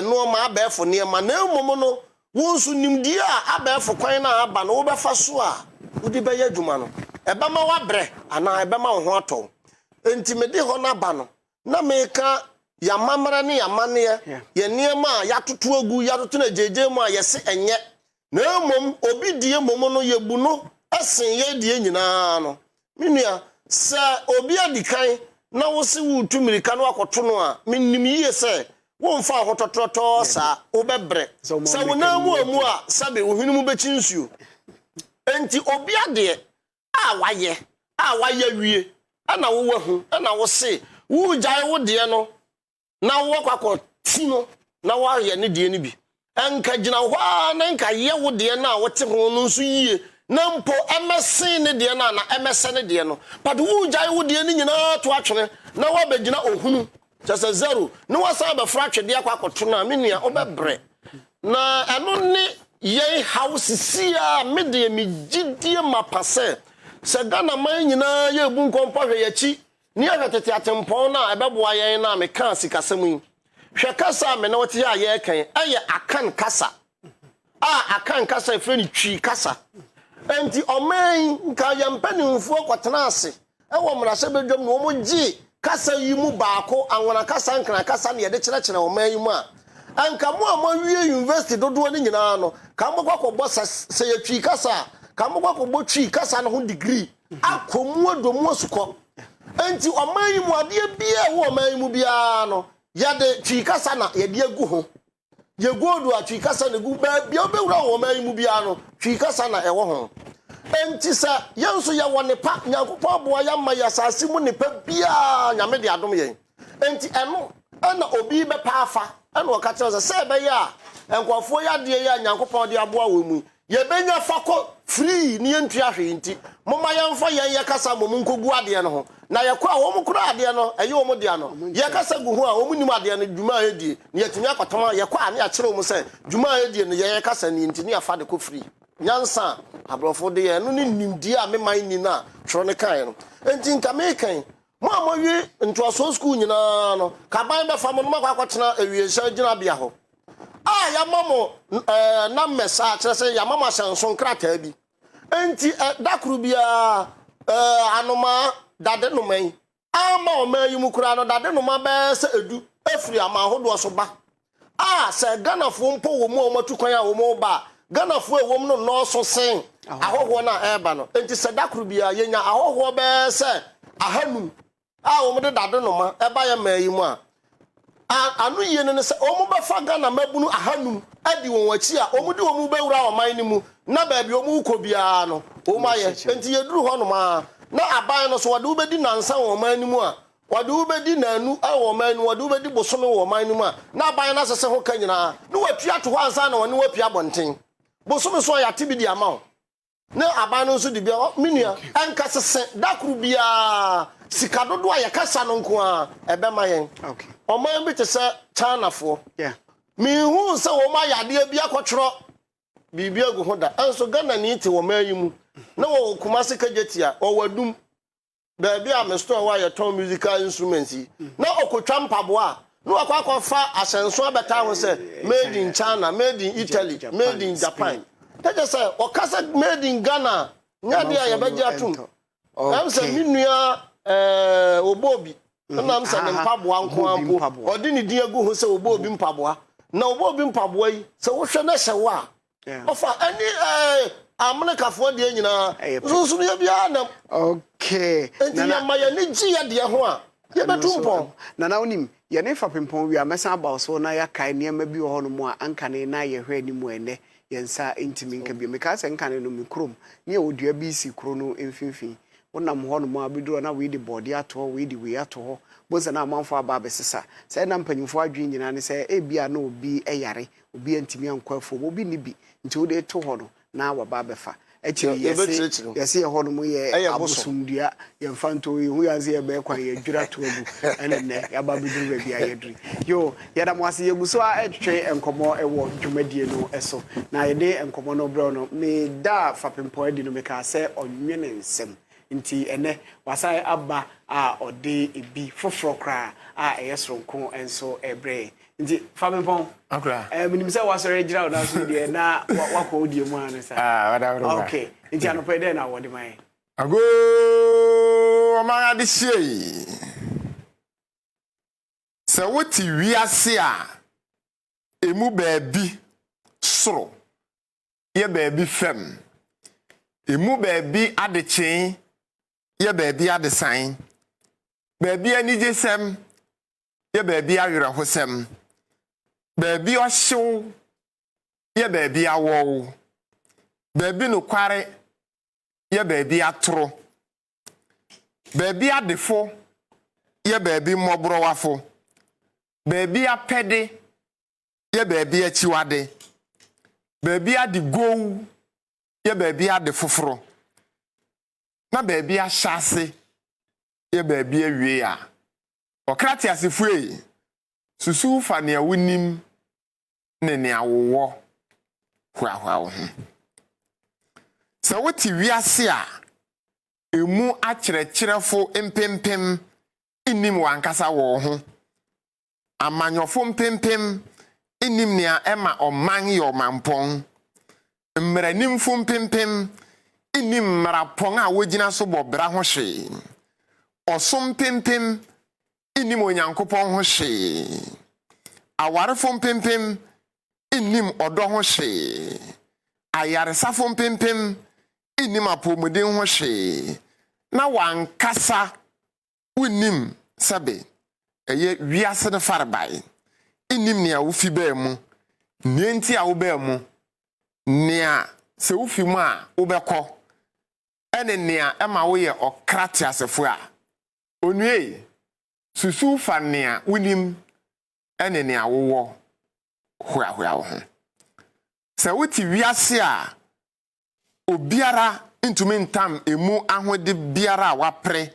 nneɛma abɛɛfo nneɛma. Na mmom no, wo nso nimdeɛ a abɛɛfo kwan no a aba no, wobɛfa so a wode bɛyɛ adwuma no, ɛbɛma wabrɛ anaa ɛbɛma wo ho atɔ wo. Nti mede hɔ no aba no na meka yɛamammerɛ ne yɛamanneɛ, yɛ nneɛma a yɛatoto agu, yɛatoto no agyegye mu a yɛse ɛnyɛ, na mmom obi die mmom no yɛbu no ɛsen yɛ deɛ nyinaa no. Me nua, sɛ obi adi kan na wo se woretu mmirika no akɔto no a, menim yie sɛ womfa ho tɔtrɔtɔɔ saa, wobɛbrɛ. Sɛ wo nan mu amu a, sɛbe wo hwene mu bɛkyi nsuo. Enti obi adeɛ a wayɛ a wayɛ wie ɛna wowɔ hu ɛna wo se wogyae wo deɛ no na wowɔ akɔ ti no na woayɛ ne deɛ no bi, ɛnka gyina hɔ a na nka yɛ wo deɛ no a wote ho no nso yie, na mpo ɛmɛsen ne deɛ no a na ɛmɛsɛ ne deɛ no. But wogyae wo deɛ no nyinaa to atwene na woabɛgyina ohunu kyɛ sɛ zero ne woasan bɛforo atwedeɛ akɔ akɔto no a, me nua, wobɛbrɛ. Na ɛno ne yɛn haw sisi a me deɛ megyidie mapa sɛ sɛ Ghana man nyinaa yɛrebu nkɔmpɔ hwɛ yɛakyi ne yɛhwɛ tete atempɔn no a ɛbɛboa yɛn. No a mekaa sikasɛm yi, hwɛ, kasa a me ne wote a yɛreka yi ɛyɛ Akan kasa a Akan kasa ɛfrɛ no Twi kasa. Enti ɔman yi nka yɛn mpanimfoɔ kɔtena ase ɛwɔ mmarahyɛbadwam na wɔn gye kasa yi mu baako, Anwona kasa, Nkran kasa, na yɛde kyerɛkyerɛ ɔman yi mu a, anka mo a moawie university dodoɔ no nyinaa no ka mobɛkɔ akɔbɔ sɛ yɛ Twi kasa a, ka mobɛkɔ akɔbɔ Twi kasa no ho degree akɔ mu adɔ mu asukɔ. Enti ɔman yi mu adeɛ biara ɛwɔ ɔman yi mu biara no, yɛde Twi kasa na yɛde agu ho. Yɛ gold a, Twi kasa na egu baabi a wobɛwura wɔ ɔman yi mu biara no, Twi kasa na ɛwɔ ho. Enti sɛ yɛn nso yɛwɔ nepa, Nyankopɔn aboa yɛn ama yɛ asase mu nepa biara, Nyame de adom yɛn. Enti ɛno ɛna obi bɛpa afa ɛna ɔka kyerɛ sɛ ɛbɛyɛ a nkurɔfoɔ yɛ adeɛ yi a Nyankopɔn de aboa wɔn mu yi. Yɛbɛnya fa kɔ free ne yɛntua hwee nti, momma yɛmfa yɛn yɛ kasa mmom nkɔgu adeɛ no ho. Na yɛkɔ a, wɔn koraa adeɛ no, ɛyɛ wɔn dea no, yɛkasa gu ho a, wɔn nnim adeɛ no dwuma a ɛdie, na yɛatumi akɔtɔn a, yɛkɔ a ne yɛakyerɛ wɔn sɛ dwuma a ɛdie no yɛn yɛ kasa nie nti ne yɛafa de kɔ free. Nyansa a aborɔfo de yɛ, ɛno ne nimdeɛ a me man nni no a twerɛ no kaeɛ no. Enti nka meka yi, mo a moawie ntoasoɔ sukuu nyinaa no, ka aban bɛfa mo na moakɔ akɔtena awienhyɛn gyinabea hɔ a yɛama mo ɛɛ numbers a kyerɛ sɛ yɛama mo ahyɛnso nkrataa bi. Enti ɛ, da koro biara ɛɛ anomaa dade noma yi amma ɔman yi mu koraa no, dade noma bɛyɛ sɛ edu firi aman ahodoɔ so ba a sɛ Ghanafoɔ mpo wɔ mu a wɔatu kwan a wɔreba a, Ghanafoɔ a ɛwɔ mu no nnɔɔso sen ahɔhoɔ no a ɛreba no. Enti sɛ da koro biara yɛnya ahɔhoɔ bɛyɛ sɛ ahanum a wɔde dade noma ba yɛn man yi mu a, a ano yie no ne sɛ wɔbɛfa Ghana mmabunu ahanum adi wɔn akyi a wɔde wɔn bɛwura ɔman no mu na baabi a wɔrekɔ biara no wɔayɛ. Enti yɛduru hɔnom a, na aban no so wɔde wo bɛdi nnansa wɔ ɔman no mu a, wɔde wo bɛdi nnanu wɔ ɔman no mu, wɔde wo bɛdi bosome wɔ ɔman no mu a, na aban no asese ho ka nyinaa na wɔatua ato hɔ ansa na wɔne wo apue abɔnten. Bosome so a yɛate bi de ama wo. Ne aban no nso de bi a, me nua, ɛnka sese da koro biara sika dodoɔ a yɛkasa no nko ara ɛbɛma yɛn. Ɔman bi te sɛ Chinafoɔ, menhuu sɛ wɔn ayɛ adeɛ bi akɔtwerɛ biribi agu ho da. Ɛnso Ghanani te ɔman yi mu na wɔwɔ Kumasi Kejetia, wɔwɔ Adum, baabi a me store wɔ a yɛtɔn musical instruments yi, na ɔkɔtwa mpaboa a, na wakɔ akɔfa ahyɛnso abɛtaa ho sɛ made in China, made in Italy, made in Japan. Na kyerɛ sɛ ɔka sɛ made in Ghana a, nyɛ adeɛ a yɛbɛgye atom. Ɛm sɛ me nua ɛɛ Obobi, ɛna m sɛ ne mpaboa nko ara mpo, ɔde ne din agu ho sɛ Obobi mpaboa. Na Obobi mpaboa yi, sɛ wohwɛ na ɛhyɛ wo a, Ɔfa ɛne ɛɛ Amerikafoɔ deɛ nyinaa nsonsonoeɛ biara nam. Okay. Nti yɛma yɛn ani gye yɛ deɛ ho a, yɛbɛtu mpɔn. Nana wonim, yɛne Fapempɔn wie a, mɛsan aba wo so na yɛakae nneɛma bi wɔ hɔnom a ankane na yɛhwɛ anim a ɛnnɛ yɛn nsa ntumi nka bio. Mekae sɛ nkane no me kurom ne yɛwɔ dua bi si kuro no mfimfini. Wonam hɔnom a wobɛduru hɔ na wei de bɔɔdeɛ ato hɔ, wei de wei ato hɔ. Wobɛhu sɛ na amanfoɔ aba abɛsesa. Sɛ na mpanimfoɔ adwene nyinaa ne sɛ ebia na obi yare Obi antumi ankɔ afuom, obi nni bi, nti wode to hɔ no na waba abɛfa. Akyiri yi yɛse yɛse ɛhɔ nom yɛ abosomdua, yɛmfa nto hɔ, yɛhu yɛn sɛ yɛbɛyɛ kwan yɛadwira to agu, ɛna nnɛ yɛaba abɛduru baabi a yɛaduru yi. Yoo, yɛda mo ase, yɛgu so ara retwetwe nkɔmmɔ wɔ dwumadie no so, na yɛde nkɔmmɔ no rebrɛ wo no, medaa Fapempɔn adi no mekaa sɛ ɔnwene nsɛm, nti ɛnnɛ wasan aba a ɔde ebi foforɔ koraa a ɛyɛ soronko nso rebrɛ yɛn. Nti fa me pɔn. Akora. Eh, menim sɛ wasɔre agyina wo nan so deɛ na wakɔ wo deɛ mu ano sa. Ah, wada wada. Okay. Nti anɔpa yi dɛn na wɔde ma yɛn? Agoo, ɔman adehyeɛ yi. Sɛ wote wiase a emu baabi soro yɛ baabi fam, emu baabi adekyee yɛ baabi adesae, baabi anigyesɛm yɛ baabi awerɛhosɛm, baabi ɔhyew yɛ baabi awɔw, baabi nokware yɛ baabi atoro, baabi adefo yɛ baabi mmɔborɔwafo, baabi apɛde yɛ baabi akyiwade, baabi ade gow yɛ baabi ade foforo, na baabi ahyɛase yɛ baabi awiei a, ɔkra teasefo ei, susuw fa nea wunim ne nea wowɔ hoahoa wo ho. Sɛ wote wiase a emu akyerɛkyerɛfo mpempem nnim wɔn ankasa wɔn ho, amanyɔfo mpempem nnim nea ɛma ɔman yɛ ɔmampɔn, mmaranimfo mpempem nnim mmarapɔn a wogyina so bɔ bra ho hwee, ɔsom mpempem nnim Onyankopɔn ho hwee, awarefo mpempem nnim ɔdɔ ho hwee, ayaresafo mpempem nnim apɔwmuden ho hwee, na w'ankasa wonnim sɛbe ɛyɛ wiase no farebae, nnim nea wufi baa mu, nea enti a wobaa mu, nea sɛ wufi mu a wobɛkɔ, ɛne nea ɛma woyɛ ɔkra teasefo a. Onua, susuw fa nea wunim ne nea wowɔ hoahoa wo ho. Sɛ wote wiase a. obiara ntumi ntam emu ahode biara a wapere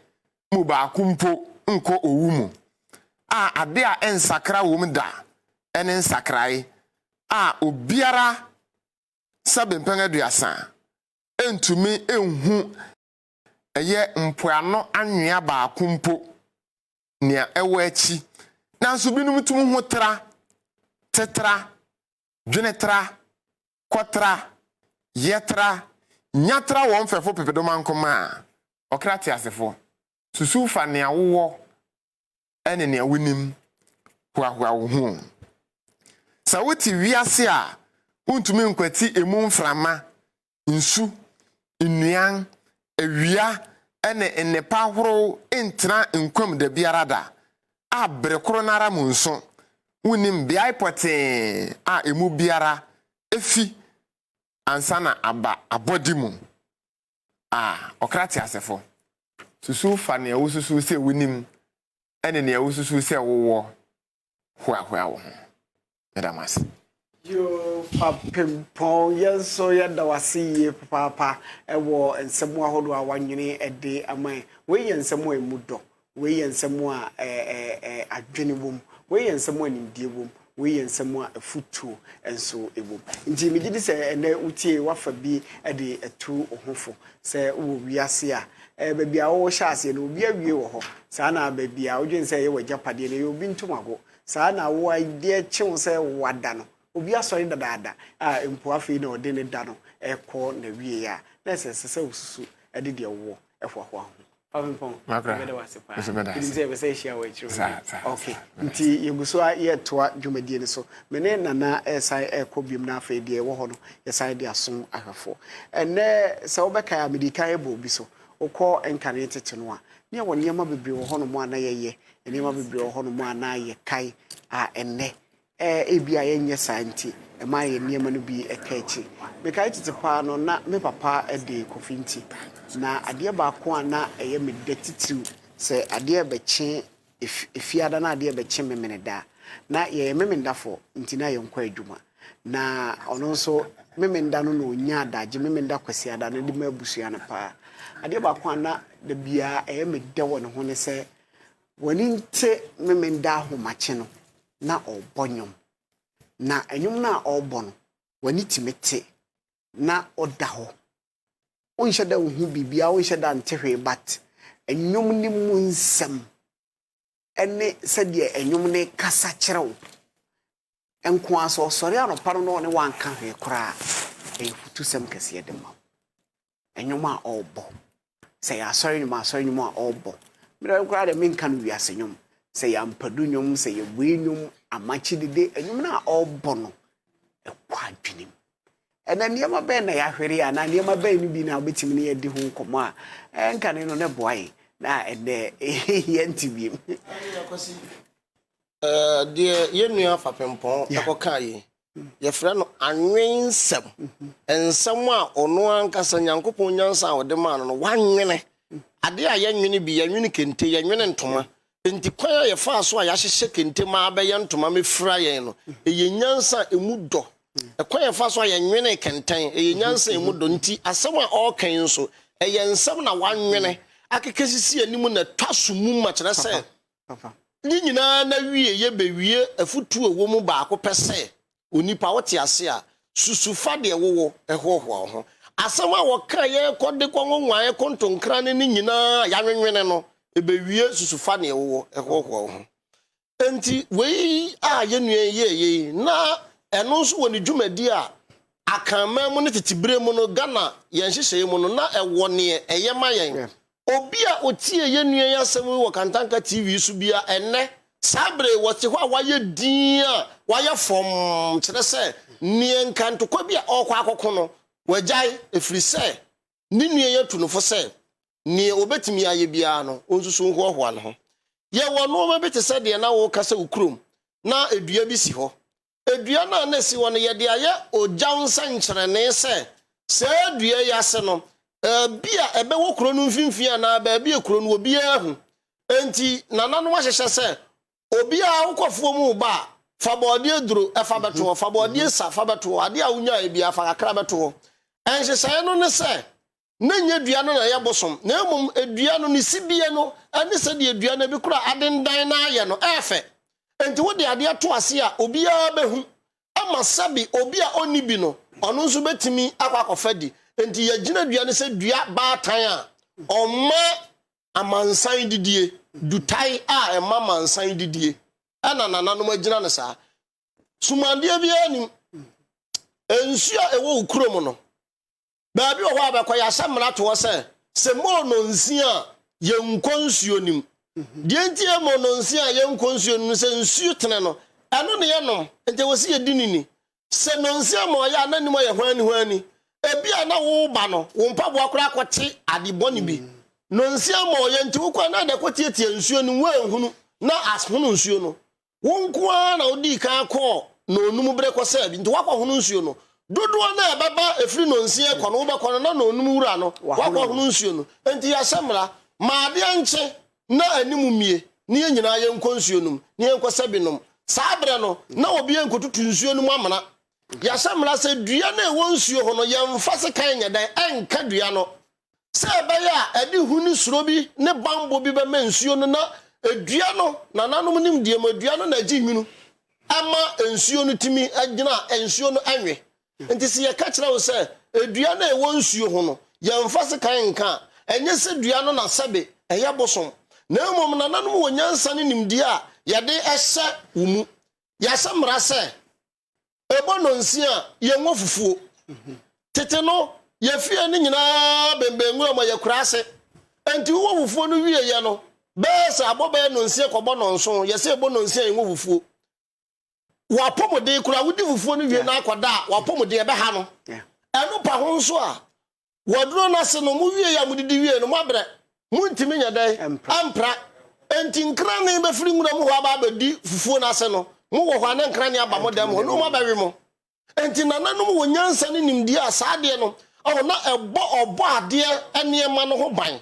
mu baako mpo nkɔ owu mu, a ade a ɛnsakra wom da ne nsakrae a obiara sɛbe mpɛn aduasa ntumi nhu ɛyɛ mpoano anwea baako mpo nea ɛwɔ akyi, nanso binom tumi ho tra, tetra, dwene tra, kɔtra, yɛtra, nya tra wɔn mfɛfo pepedomankoma a, ɔkra teasefo, susuw fa nea wowɔ ne nea wunim hoahoa wo ho. Sɛ wote wiase a wuntumi nkwati emu mframa, nsu, nnuan, awia ne nnepa ahorow ntena nkwa mu da biara da, a bere koro no ara mu nso wunnim beae pɔtee a emu biara fi ansa na aba abɔde mu a, ɔkra teasefo, susuw fa nea wususuw sɛ wunim ne nea wususuw sɛ wowɔ hoahoa wo ho. Meda mo ase. Yoo Fapempɔn, yɛn nso yɛda wo ase yie papaapa wɔ nsɛm ahodoɔ a woanwene de ama yɛn. Wei yɛ nsɛm a ɛmu dɔ, wei yɛ nsɛm a adwene wɔ mu, wei yɛ nsɛm a nimdeɛ wɔ mu, wei yɛ nsɛm a afutuo nso wɔ mu. Nti megye di sɛ ɛnnɛ wotie woafa bi de atu wo ho fo sɛ wowɔ wiase a baabi a wohyɛ aseɛ no obi awie wɔ hɔ, saa na baabi a wodwene sɛ ɛyɛ w'agyapadeɛ no ɛyɛ obi ntomago. Saa na wo adeɛ kye wo sɛ wada no, obi asɔre dadaada a mpo afei na ɔde ne da no rekɔ n'awieɛ a, na ɛsɛ ɛsɛ sɛ wosusu de deɛ wowɔ hoahoa wo ho. Fapempɔn, yɛbɛda wo ase paa. Menim sɛ yɛbɛsan ahyia wɔ akyire hɔ bio. Ok, nti yɛgu so ara yɛretoa dwumadie no so. Me ne Nana resan rekɔ biom na afei deɛ ɛwɔ hɔ no yɛsan de asom ahwɛfoɔ. Ɛnnɛ sɛ wobɛkae a medii kan bɔɔ bi so. Wokɔ nkane tete no a, na yɛwɔ nneɛma bebree wɔ hɔnom a na yɛyɛ Nneɛma bebree wɔ hɔnom a na yɛkae a ɛnnɛ ebia yɛnyɛ saa nti, ɛma yɛn nneɛma no bi ka akyi. Mekae tete paa no, na me papa de Kofi nti, na adeɛ baako a na ɛyɛ me dɛ titiriw, sɛ adeɛ rebɛkye Efiada na adeɛ rebɛkye Memeneda a, na yɛyɛ Memendafoɔ nti na yɛnkɔ adwuma. Na ɔno nso Memenda no na ɔnya adagye, Memenda Kwasiada no de ma abusua no paa. Adeɛ baako a na da biara ɛyɛ me dɛ wɔ ne ho ne sɛ, W'ani nte Memenda ahomakye no na ɔrebɔ nnwom. Na nnwom no a ɔrebɔ no, w'ani tumi te na ɔda hɔ. Wonhyɛ da nhu biribiara, wonhyɛ da nte hwee but nnwom no mu nsɛm ne sɛdeɛ nnwom no kasa kyerɛ wo nko ara sɛ ɔsɔre anɔpa no na ɔne wanka hwee koraa ɛyɛ futusɛm kɛseɛ de ma wo. Nnwom a ɔrebɔ. Sɛ ɛyɛ asɔre nnwom a, asɔre nnwom a ɔrebɔ. Me deɛ koraa deɛ menka no wiase nnwom. Sɛ ɛyɛ ampadu nnwom, sɛ ɛyɛ wei nnwom, amakye dede, nnwom no a ɔrebɔ no, ɛkɔ adwene mu. Ɛnɛ nneɛma bɛn na yɛahwere anaa nneɛma bɛn no bi na wobɛtumi ne yɛadi ho nkɔmmɔ a ɛnkane no na ɛboa yɛn na ɛnɛ yɛnte biem. Deɛ yɛn nua Fapempɔn kɔkaa yi, yɛfrɛ no anwensɛm. Nsɛm a ɔno ankasa Nyankopɔn nyansa a ɔde maa no no, wanwene. Adeɛ a yɛnwene bi, yɛnwene kente, yɛnwene ntoma. Enti kwan a yɛfaa so a yɛahyehyɛ kente ma abɛyɛ ntoma mefira yɛn no, ɛyɛ nyansa a ɛmu dɔ. Ɛkwan a yɛfa so a yɛnwene kɛntɛn, ɛyɛ nyansa a ɛmu dɔ. Nti asɛm a ɔreka yi nso, ɛyɛ nsɛm na wanwene akeka sisi anim na ɛtɔ aso mu ma kyerɛ sɛ Ne nyinaa n'awieeɛ bɛwie afotuo a ɛwɔ mu baako pɛ sɛ, Onipa, wote ase a, susu fa deɛ wowɔ hoahoa wo ho. Asɛm a wɔka yɛrekɔ de kɔ nwonwaeɛ kontonkra ne ne nyinaa a yɛanwenwene no, ɛbɛwie susu fa deɛ wowɔ hoahoa wo ho. Enti wei a yɛn nua yi yɛeɛ yi, na ɛno nso wɔ ne dwumadie a Akanman mu ne tete berɛ mu no, Ghana yɛn nhyehyɛeɛ mu no, na ɛwɔ neɛ ɛyɛ ma yɛn. Obi a otiee yɛn nua yi asɛm yi wɔ Kantanka TV so biara ɛnnɛ, saa bere yi, wɔte hɔ a wɔayɛ dinn a wɔayɛ fɔmm, kyerɛ sɛ, nea nka ntokwa bi a ɔrekɔ akɔko no, wagyae, ɛfiri sɛ ne nua yi atu no fo sɛ nea obetumi ayɛ biara no, onsusu nhoahoa ne ho. Yɛwɔ nneɛma bi te sɛ deɛ na woreka sɛ wo kurom na dua bi si hɔ. Dua no a na esi hɔ no, yɛde ayɛ ogyaw nsɛnkyerɛnne sɛ saa dua yi ase no, baabi a ɛbɛwɔ kuro no mfimfini anaa baabi a kuro no obiara hu. Enti nananom ahyehyɛ sɛ obiara wokɔ afuo mu reba a, fa bɔɔdeɛ duro fa bɛto hɔ, fa bɔɔdeɛ sa fa bɛto hɔ, adeɛ a wonyaeɛ biara fa kakra bɛto hɔ. Nhyehyɛe no ne sɛ, na ɛnyɛ dua no na ɛyɛ bosom, na mmom dua no, ne sibea no ne sɛdeɛ dua no bi koraa adendan no ayɛ no, ɛyɛ fɛ. Enti wode adeɛ to ase a, obiara bɛhu, ama sɛbe obi a ɔnni bi no, ɔno nso bɛtumi akɔ akɔfa di. Enti yɛgyina dua no sɛ dua baatan a ɔma amansan didie, dutae a ɛma amansan didie, ɛna nananom agyina no saa. Sumadeɛ biara nim. Nsuo a ɛwɔ wo kurom no, baabi wɔ hɔ a bɛkɔ yɛahyɛ mmara to hɔ sɛ, sɛ moo nonsia a, yɛnkɔ nsuo no mu. Deɛ nti a ɛmoo nonsia a yɛnkɔ nsuo no mu sɛ nsuo tene no, ɛno ne yɛnom, nti ɛwɔ sɛ yɛdi no ni. Sɛ nonsia ma ɔyɛ a na anim ayɛ hwani hwani. Ebi a na woreba no, wo mpaboa koraa akɔte ade bɔne bi. Nonsia ma ɔyɛ nti wokɔ a na ade akɔtiatia nsuo no mu, woanhunu na ahono nsuo no. Wo nko ara na wodii kan kɔɔ nnɔnnum bere kɔsaa bi, nti woakɔhono nsuo no. Dodoɔ no a ɛbɛba ɛfiri nnɔnsia rekɔ no, wobɛkɔ no na nnɔnnum wura no, woakɔhono nsuo no. Enti yɛahyɛ mmara, ma adeɛ nkye na anim mmue, na yɛn nyinaa yɛnkɔ nsuo no mu, na yɛnkɔsa bi nom. Saa berɛ no, na obiara nkɔtutu nsuo no mu amena. Yɛahyɛ mmara sɛ dua no a ɛwɔ nsuo ho no, yɛmfa sekan nyɛ dɛn? Ɛnka dua no. Sɛ ɛbɛyɛ a ɛde hu ne suro bi ne bammɔ bi bɛma nsuo no na dua no, nananom nimdeɛ mu, dua no na ɛgye nwunu ma nsuo no tumi gyina a nsuo no nwe. Nti sɛ yɛka kyerɛ wo sɛ dua no a ɛwɔ nsuo ho no, yɛmfa sekan nka a, ɛnyɛ sɛ dua no na sɛbe ɛyɛ bosom, na mmom nananom wɔ nyansa ne nimdeɛ a yɛde hyɛ wo mu. Yɛahyɛ mmara sɛ Ɛbɔ nnɔnsia a, yɛnwɔ fufuo. Tete no, yɛn fie no nyinaa bɛnbɛn nwura mu, ɛyɛ kuraase. Enti wowɔ fufuo no wieeɛ no, bɛyɛ sɛ abɔ bɛyɛ nnɔnsia kɔbɔ nnɔnson, yɛsɛ ɛbɔ nnɔnsia a yɛnwɔ fufuo. W'apɔmuden koraa, wodi fufuo no wie na akɔda a, w'apɔmuden ɛbɛha no. Ɛno pa ho nso a, Wɔ no ase no, mowiei a modidi wiei no, moabrɛ. Montumi nyɛ dɛn? Ampra. Enti nkrane bɛfiri nwura mu hɔ aba abɛdi fufuo no ase no, mowɔ hɔ a na nkrane aba mo dɛm hɔ na wɔabɛwe mo. Enti nananom wɔ nyansa ne nimdeɛ a saa adeɛ no, ɔho, na ɛbɔ Ɔbɔadeɛ nneɛma no ho ban.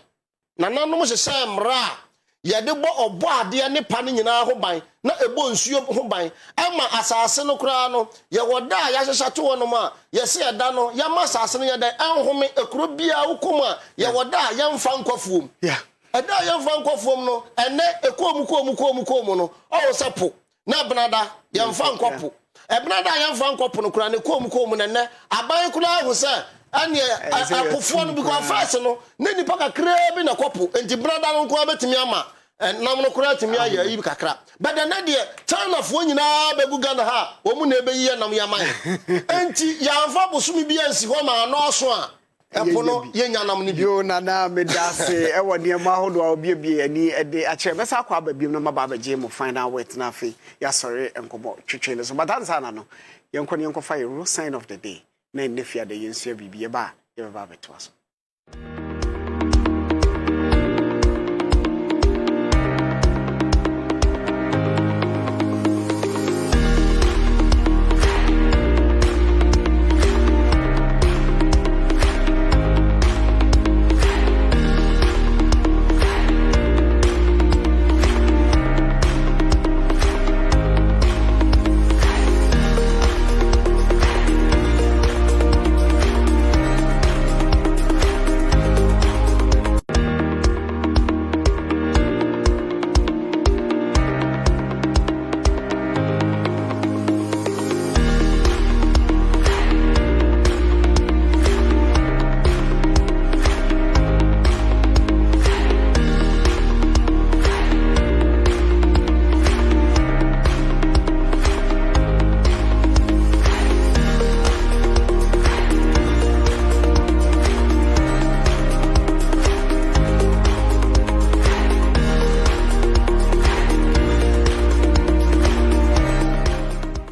Nananom hyehyɛɛ mmara a yɛde bɔ Ɔbɔadeɛ ne pa no nyinaa ho ban, na ɛbɔ nsuo ho ban. Ɛma asase no koraa no, yɛwɔ da a yɛahyehyɛ ato hɔnom a, yɛse ɛda no, yɛma asase no yɛ dɛn? Ɛnhome. Kuro biara wokɔ mu a, yɛwɔ da a yɛmfa nkɔ afuom. Ɛda a yɛmfa nkɔ afuom no, ɛnnɛ, ɛkɔɔ mu kɔɔ mu kɔɔ mu kɔɔ mu no, ɔho sɛ po. Na ɛbenada, yɛmfa nkɔ po. Ɛbenada a yɛmfa nkɔ po no koraa ne kɔɔ mu kɔɔ mu na nnɛ aban koraa ahu sɛ ɛneɛ ɛpofoɔ no because first no na nnipa kakraa bi na ɛkɔ po nti benada no nko ara bɛtumi ama nam no koraa atumi ayɛ ayi kakra but ɛnɛ deɛ Chinafoɔ nyinaa bɛgu Ghana ha a wɔn na ɛbɛyi yɛ nam yi ama yɛn nti yɛamfa bosome bi ansi hɔ ma anɔɔso a Ɛpo no, yɛnnya nam no bi. Yoo Nana medase ɛwɔ nneɛma ahodoɔ a wobiebie ani de akyerɛ. Mɛsan akɔ aba biom na maba abɛgye mo final words na afei yɛasɔre nkɔmmɔ twetwe no so. But ansa na no, yɛnkɔ na yɛnkɔfa yɛn road sign of the day na ɛnnɛ fiada yɛnsua biribi. Yɛba a, yɛbɛba abɛtoa so.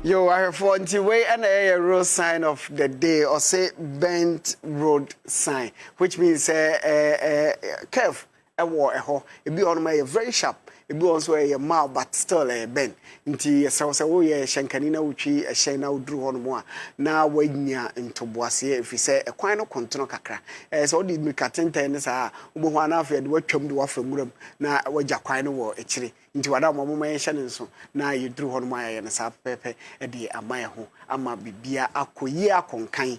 Yo, ahwɛfoɔ nti wei ɛna ɛyɛ road sign of the day ɔse bent road sign which means sɛ ɛɛ ɛɛ curve wɔ ɛhɔ. Ebi wɔ hɔnom a ɛyɛ very sharp, ebi wɔ hɔ nso a ɛyɛ mild but still ɛyɛ bend. Nti yɛsrɛ wo sɛ woyɛ hyɛnkani na wotwi hyɛn na woduru hɔnom a na woanya ntoboaseɛ ɛfiri sɛ ɛkwan no kontono kakra. Ɛɛ sɛ wode mmirika tenten ne saa a, wobɛhu a na afei ɛde woatwam de wo afa nwura mu na woagya kwan no wɔ akyire. Nti wada mo momma yɛnhyɛ no nso na yɛduru hɔ nom a yɛayɛ no saa pɛpɛɛpɛ de ama yɛn ho ama biribiara akɔ yie akɔ nkan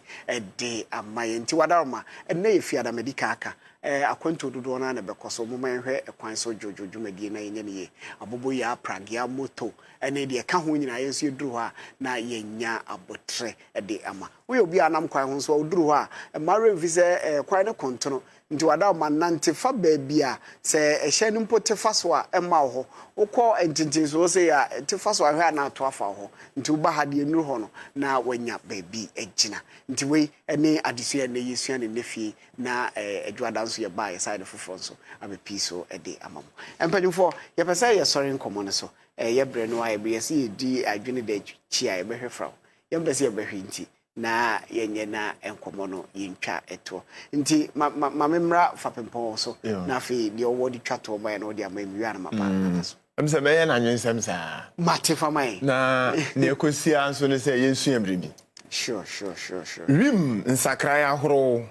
de ama yɛn. Nti wadaroma, ɛnnɛ yɛ Fiada madi kan aka, akwantuo dodoɔ no ara na ɛbɛkɔ so, momma yɛnhwɛ kwan so dwodwo dwumadie na yɛnyɛ no yie. Aboboyaa, pragea, moto ne deɛ ɛka ho nyinaa yɛn nso yɛduru hɔ a na yɛanya aboterɛ de ama. Woyɛ obi a anam kwan ho nso a woduru hɔ a mma werɛ mfi sɛ kwan no kontono Nti wada ma nante fa baabi a sɛ ɛhyɛn no mpo te fa so a ɛmma wo hɔ. Wokɔ ntentensoɔ sei a ɛte fa so a hwɛ a na ato afa wo hɔ. Nti woba ha deɛ nnuru hɔ no na woanya baabi agyina. Nti wei ne adesua a nnɛ yɛsua no nnɛ fie na Adwoada nso yɛba a yɛsan de foforɔ nso abɛpii so de ama mo. Mpanyimfoɔ, yɛpɛ sɛ yɛsɔre nkɔmmɔ no so. Ɛyɛ berɛ no a yɛsɛ yɛdi adwene da akyi a yɛbɛhwɛ fra wo. Yɛmpɛ sɛ yɛbɛhwɛ nti na yɛnyɛ na nkɔmmɔ no yɛntwa toɔ. Nti ma, ma, ma memmra fapempɔn so, na afei deɛ ɔwɔ de twa toɔ ma yɛn no ɔde ama yɛn, mewie a na maba aba so. Ɛm sɛ mɛyɛ no anwensɛm saa. Mate, fa ma yɛn. Na nea ɛkɔsi ara nso ne sɛ yɛnsua biribi. Sure, sure, sure, sure. Wim nsakrae ahorow,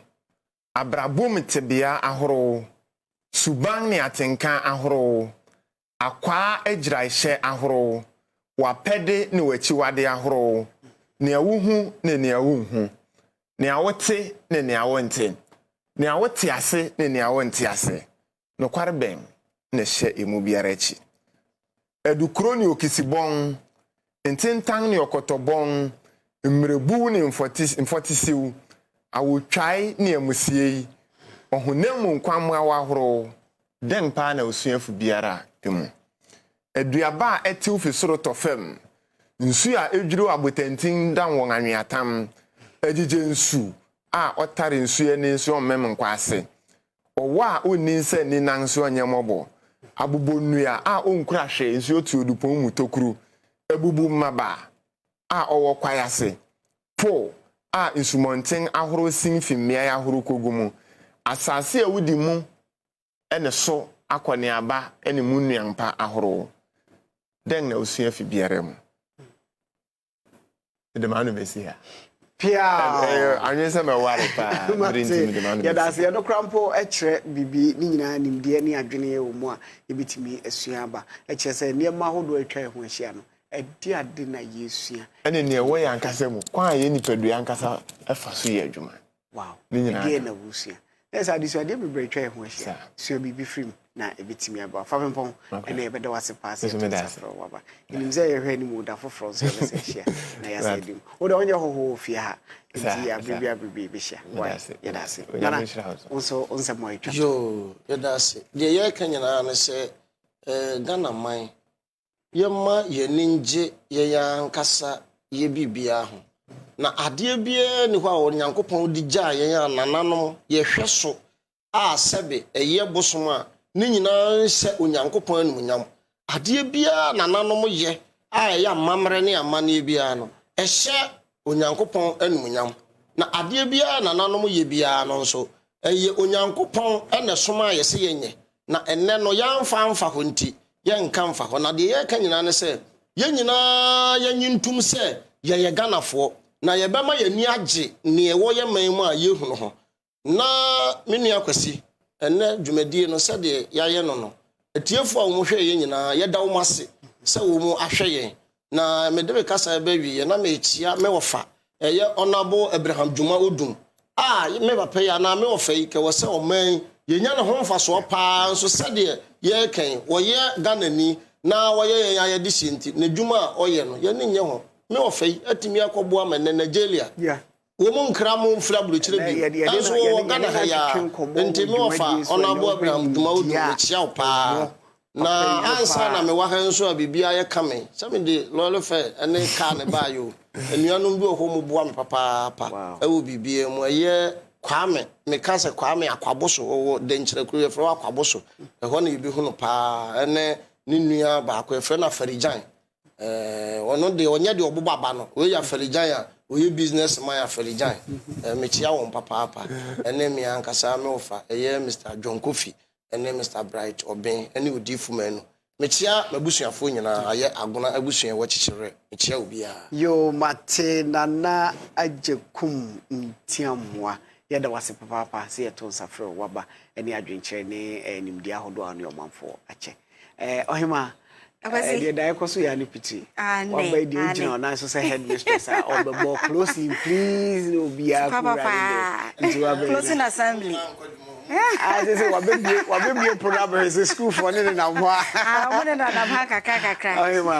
abrabɔ mu tebea ahorow, suban ne atenka ahorow, Akwaa agyiraehyɛ ahorow, w'apɛde ne w'akyiwade ahorow, nea wuhu ne nea wunhu, nea wote ne nea wonte, nea wote ase ne nea wonte ase. Nokware bɛn na ɛhyɛ emu biara akyi? Adukuro ne okisibɔn, ntentan ne ɔkɔtɔbɔn, mmerebuw ne mfɔtesiw, awotwae ne amusiei, ɔhonam mu nkwammoawa ahorow, Dɛn paa na osuafo biara mu? Aduaba a ɛtew fi soro tɔ fam, nsu a edwiriw abotantin dan wɔn anweatam, agyigye nsu a ɔtare nsu ani nso ɔmmem nkɔ ase, ɔwɔ a onni nsa nni nan nso ɔnyɛ mmɔbɔ, abobonnua a onkura hwee nso otu odupɔn mu tokuru, abubu mmaba a ɔwɔ kwae ase, po a nsumɔnten ahorow sen fi mmeae ahorow kogu mu, asase a wodi mu ne so akɔneaba ne mu nnuan pa ahorow. Dɛn na wusua fi biara mu? Mede m'ano besi ha. Piaa! Anwene sɛ mɛware paa. Bere nti mede m'ano besi. Yɛda ase. Ɛno koraa mpo kyerɛ biribi. Ne nyinaa nimdeɛ ne adwene wɔ mu a yɛbɛtumi asua aba. Ɛkyerɛ sɛ nneɛma ahodoɔ a atwa yɛn ho ahyia no, ɛde ade na yɛsua. Ɛne nea ɛwɔ yɛn ankasa mu, kwan a yɛn nipadua ankasa fa so yɛ adwuma. Wow. Ne nyinaa Ɛdeɛn na wosua? Na sɛ adesuadeɛ bebree atwa yɛn ho ahyia. Sua biribi firi mu na ɛbɛtumi aba. Fapempɔn, ɛnna yɛbɛda wo ase paa sɛ yɛto nsa frɛ wo aba. Yɛnim sɛ yɛhwɛ anim da foforɔ nso yɛbɛsɛ ahyia na yɛasɛ adi mu. Wo deɛ wonyɛ hɔhoɔ wɔ fie ha nti abere bi abere bi yɛbɛhyia. Wai, yɛda ase. Nana, wo nso wo nsɛm a ɛtwa to. Yoo, yɛda ase. Deɛ yɛreka nyinaa ne sɛ, eh, Ghana man, Yɛmma yɛn ani nnye yɛn ankasa yɛn biribiara ho. Na adeɛ biara nni hɔ a Onyankopɔn de gyaa yɛn a nananom yɛhwɛ so a sɛbe ɛyɛ bosom a ne nyinaa nhyɛ Onyankopɔn animuonyam. Adeɛ biara a nananom yɛ a ɛyɛ amammerɛ ne amanneɛ biara no, ɛhyɛ Onyankopɔn animuonyam. Na adeɛ biara a nananom yɛ biara no nso, ɛyɛ Onyankopɔn na ɛsomaa yɛ sɛ yɛnyɛ. Na ɛnnɛ no, yɛamfa amfa hɔ nti, yɛnka mfa hɔ. Na deɛ yɛreka nyinaa ne sɛ, yɛn nyinaa yɛnnye ntom sɛ yɛyɛ Ghanafoɔ, na yɛbɛma yɛn ani agye deɛ ɛwɔ yɛn man mu a yɛhunu ho. Na me nua Kwasi, ɛnnɛ dwumadie no, sɛdeɛ yɛayɛ no no, atiefoɔ a wɔhwɛɛ yɛn nyinaa, yɛda wɔn ase sɛ wɔahwɛ yɛn. Na mede me kasa reba awieɛ na merekyea me wɔfa, ɛyɛ Honourable Abraham Dwuma Odum, a me papa yi anaa me wɔfa yi, kɛwɔ sɛ ɔman yi yɛnya ne ho mfasoɔ paa nso sɛdeɛ yɛreka yi, ɔyɛ Ghanani na wayɛ yɛn ayɛdehyeɛ nti, n'adwuma a ɔyɛ no, yɛn ani nnye ho. Me wɔfa yi atumi akɔboa ma nnɛ Nigeria Wɔn nkra mo mfiri aburokyire bio. Nanso wɔwɔ Ghana ha yi ara. Nti me wɔfa Honourable Abraham Dwuma Odum mekyia wo paa. Na ansa na mewɔ ha nso a biribiara yɛ ka me sɛ mede lɔre fare ne car na ɛbaeɛ o. Anuanom bi wɔ hɔ wɔn boa me papaapa ɛwɔ biribiara mu. Ɛyɛ Kwame, meka sɛ Kwame Akwaboso, ɔwɔ Dankyira kuro yɛfrɛ hɔ Akwaboso. Ɛhɔ na yɛbɛhu no paa ɛne ne nua baako yɛfrɛ no Afarigyan. Eh, ɔno deɛ ɔnyɛ deɛ ɔbobɔ aba no. Wei yɛ Afɛrigyan a ɔyɛ business man Afɛrigyan. Eh, mekyia wɔn papaapa. Ɛne me ankasa me wɔfa, ɛyɛ Mister John Kofi ɛne Mister Bright Ɔben ɛne Odiyifo Manu. Mekyia m'abusuafoɔ nyinaa, ayɛ Agona abusua ɛwɔ Kyekyerɛ. Mekyia obiara. Yoo mate Nana Agyekum Ntiamoa yɛda wo ase papaapa sɛ yɛto nsa frɛ wo waba ne adwenkyerɛ ne nimdeɛ ahodoɔ a wo ne ɔmanfoɔ akyɛ. Ɔhemaa. Akwasi. Deɛ da ɛkɔ so yɛ ne piti. Aane, Waba yi deɛ aane. wogyina ɔnan so sɛ headmistress a ɔbɛbɔ closing please na obiara Papa kura ne paa. deɛ. Nti waba yi Closing na. assembly. Ah, sɛ sɛ wabɛbie wabɛbie pono abɛhwɛ sɛ sukuufoɔ ne nenam hɔ a. Ah, wɔn ne nanam ha kakra kakra. Ɔhema.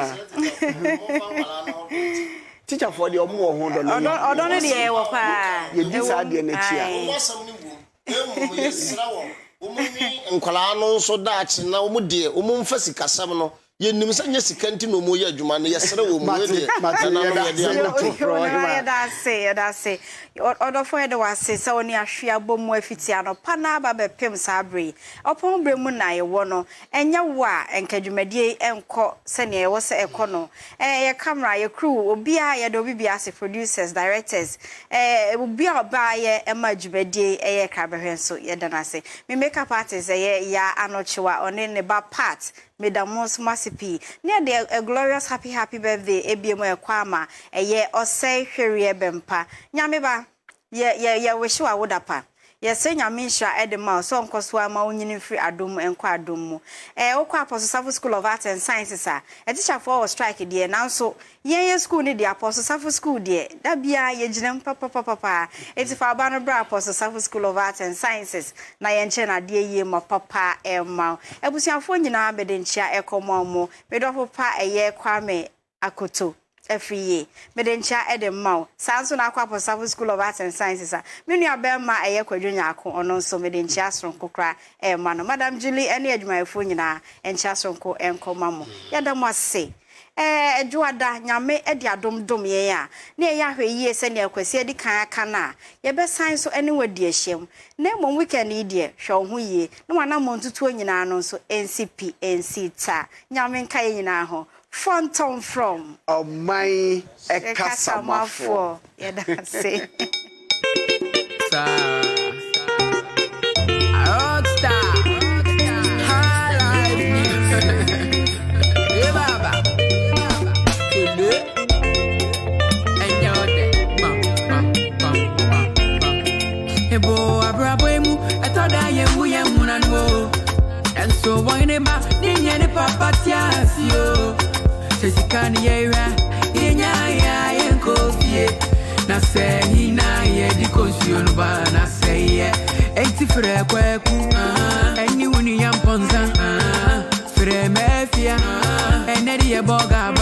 Teacherfoɔ deɛ ɔmo wɔ ho dɔ no. Ɔdɔ ɔdɔ no deɛ ɛwɔ paa. Yɛdi saa Ɛwɔ adeɛ no akyi a. Ae. Wɔn asɛm no wom. Na mmom yɛsrɛ wɔn, wɔnwi nkwadaa no nso daakye na wɔn deɛ wɔmfa sikasɛm no. Yɛnim sɛ nyɛ sika nti na wɔyɛ adwuma no, yɛsrɛ wɔn mu Mate, deɛ mate, nananom yɛda yɛde ase. ano to. Foforɔ, ɔhema. Yɛda ase, yɛda ase. Ɔdɔfo yɛda wo ase sɛ wo ne ahwe abɔ mu afiti anɔpa na aba bɛpem saa bere yi. Ɔpɔn bere mu na yɛwɔ no, ɛnyɛ wo a nka dwumadie yi ɛnkɔ sɛnea ɛwɔ sɛ ɛkɔ no. Yɛ camera, yɛ crew, obiara yɛde obi bi ase, producers, directors, obi a ɔbaayɛ ɛma dwumadie yi ɛyɛ krabɛhwɛ nso yɛda no ase. Me makeup artist ɛyɛ Ya Anɔkyewa, ɔne ne ba Pat, meda mo nso mo ase pii. Ne yɛde a glorious happy happy birthday ebie mu ɛkɔ ama ɛyɛ Ɔsɛe Hwereɛ Bɛmpa. Nyame ba, yɛ yɛ yɛ wehye wo awoda pa. Yɛsrɛ Nyame nhyira ɛde ma wo sɛ ɔnkɔ so ama wo nyini mfiri adom mu ɛnkɔ adom mu. Wokɔ Apostle Safo School of Arts and Sciences a, atikyafoɔ wɔ strike deɛ, nanso yɛn yɛ school no deɛ, Apostle Safo School deɛ, da biara yɛgyina mu papapapapa. Enti fa wo ba no bra Apostle Safo School of Arts and Sciences na yɛnkyerɛ no adeɛ yie ma papa ɛmma wo. Abusuafoɔ nyinaa mede nkyea ɛkɔma mo. Me dɔfo pa ɛyɛ Kwame Akoto afiri yie. Mede nkyea de ma wo. Saa nso na akɔ Apostle School of Arts and Sciences a, me nua bɛrima ɛyɛ Kwadwo Nyarko, ɔno nso mede nkyea soronko koraa ɛrema no. Madam Julie ne adwumayɛfoɔ nyinaa, nkyea soronko nkɔma mo. Yɛda mo ase. Ɛɛ, Dwoada, Nyame de adom dom yɛn a, na yɛyɛ ahwɛyie sɛdeɛ Kwasi adi kan aka no a, yɛbɛsan nso ne wo adi ahyiam. Na mmom weekend yi deɛ, hwɛ wo ho yie, na w'anammɔntutuo nyinaa no nso ɛnsi pi, ɛnsi ta. Nyame nka yɛn nyinaa ho. Fɔntɔmfrɔm. Ɔman kasamafo. Yɛda ase. Rockstar, high life. Hey, Baba, Kele, enyo de, bam, bam, bam, bam, bam. Ebo abrabo emu, etoda yemu yemu nanu. Enso wine ba, ninye ne papa tiasio. Sesika ni yera, inya ya yenkofie. Na se hina ye di konsuo no ba na se ye. Enti frɛ kwaku, ɛne wo nua mpɔnsa. Frɛ mafia, ɛnɛ de yɛ bɔga.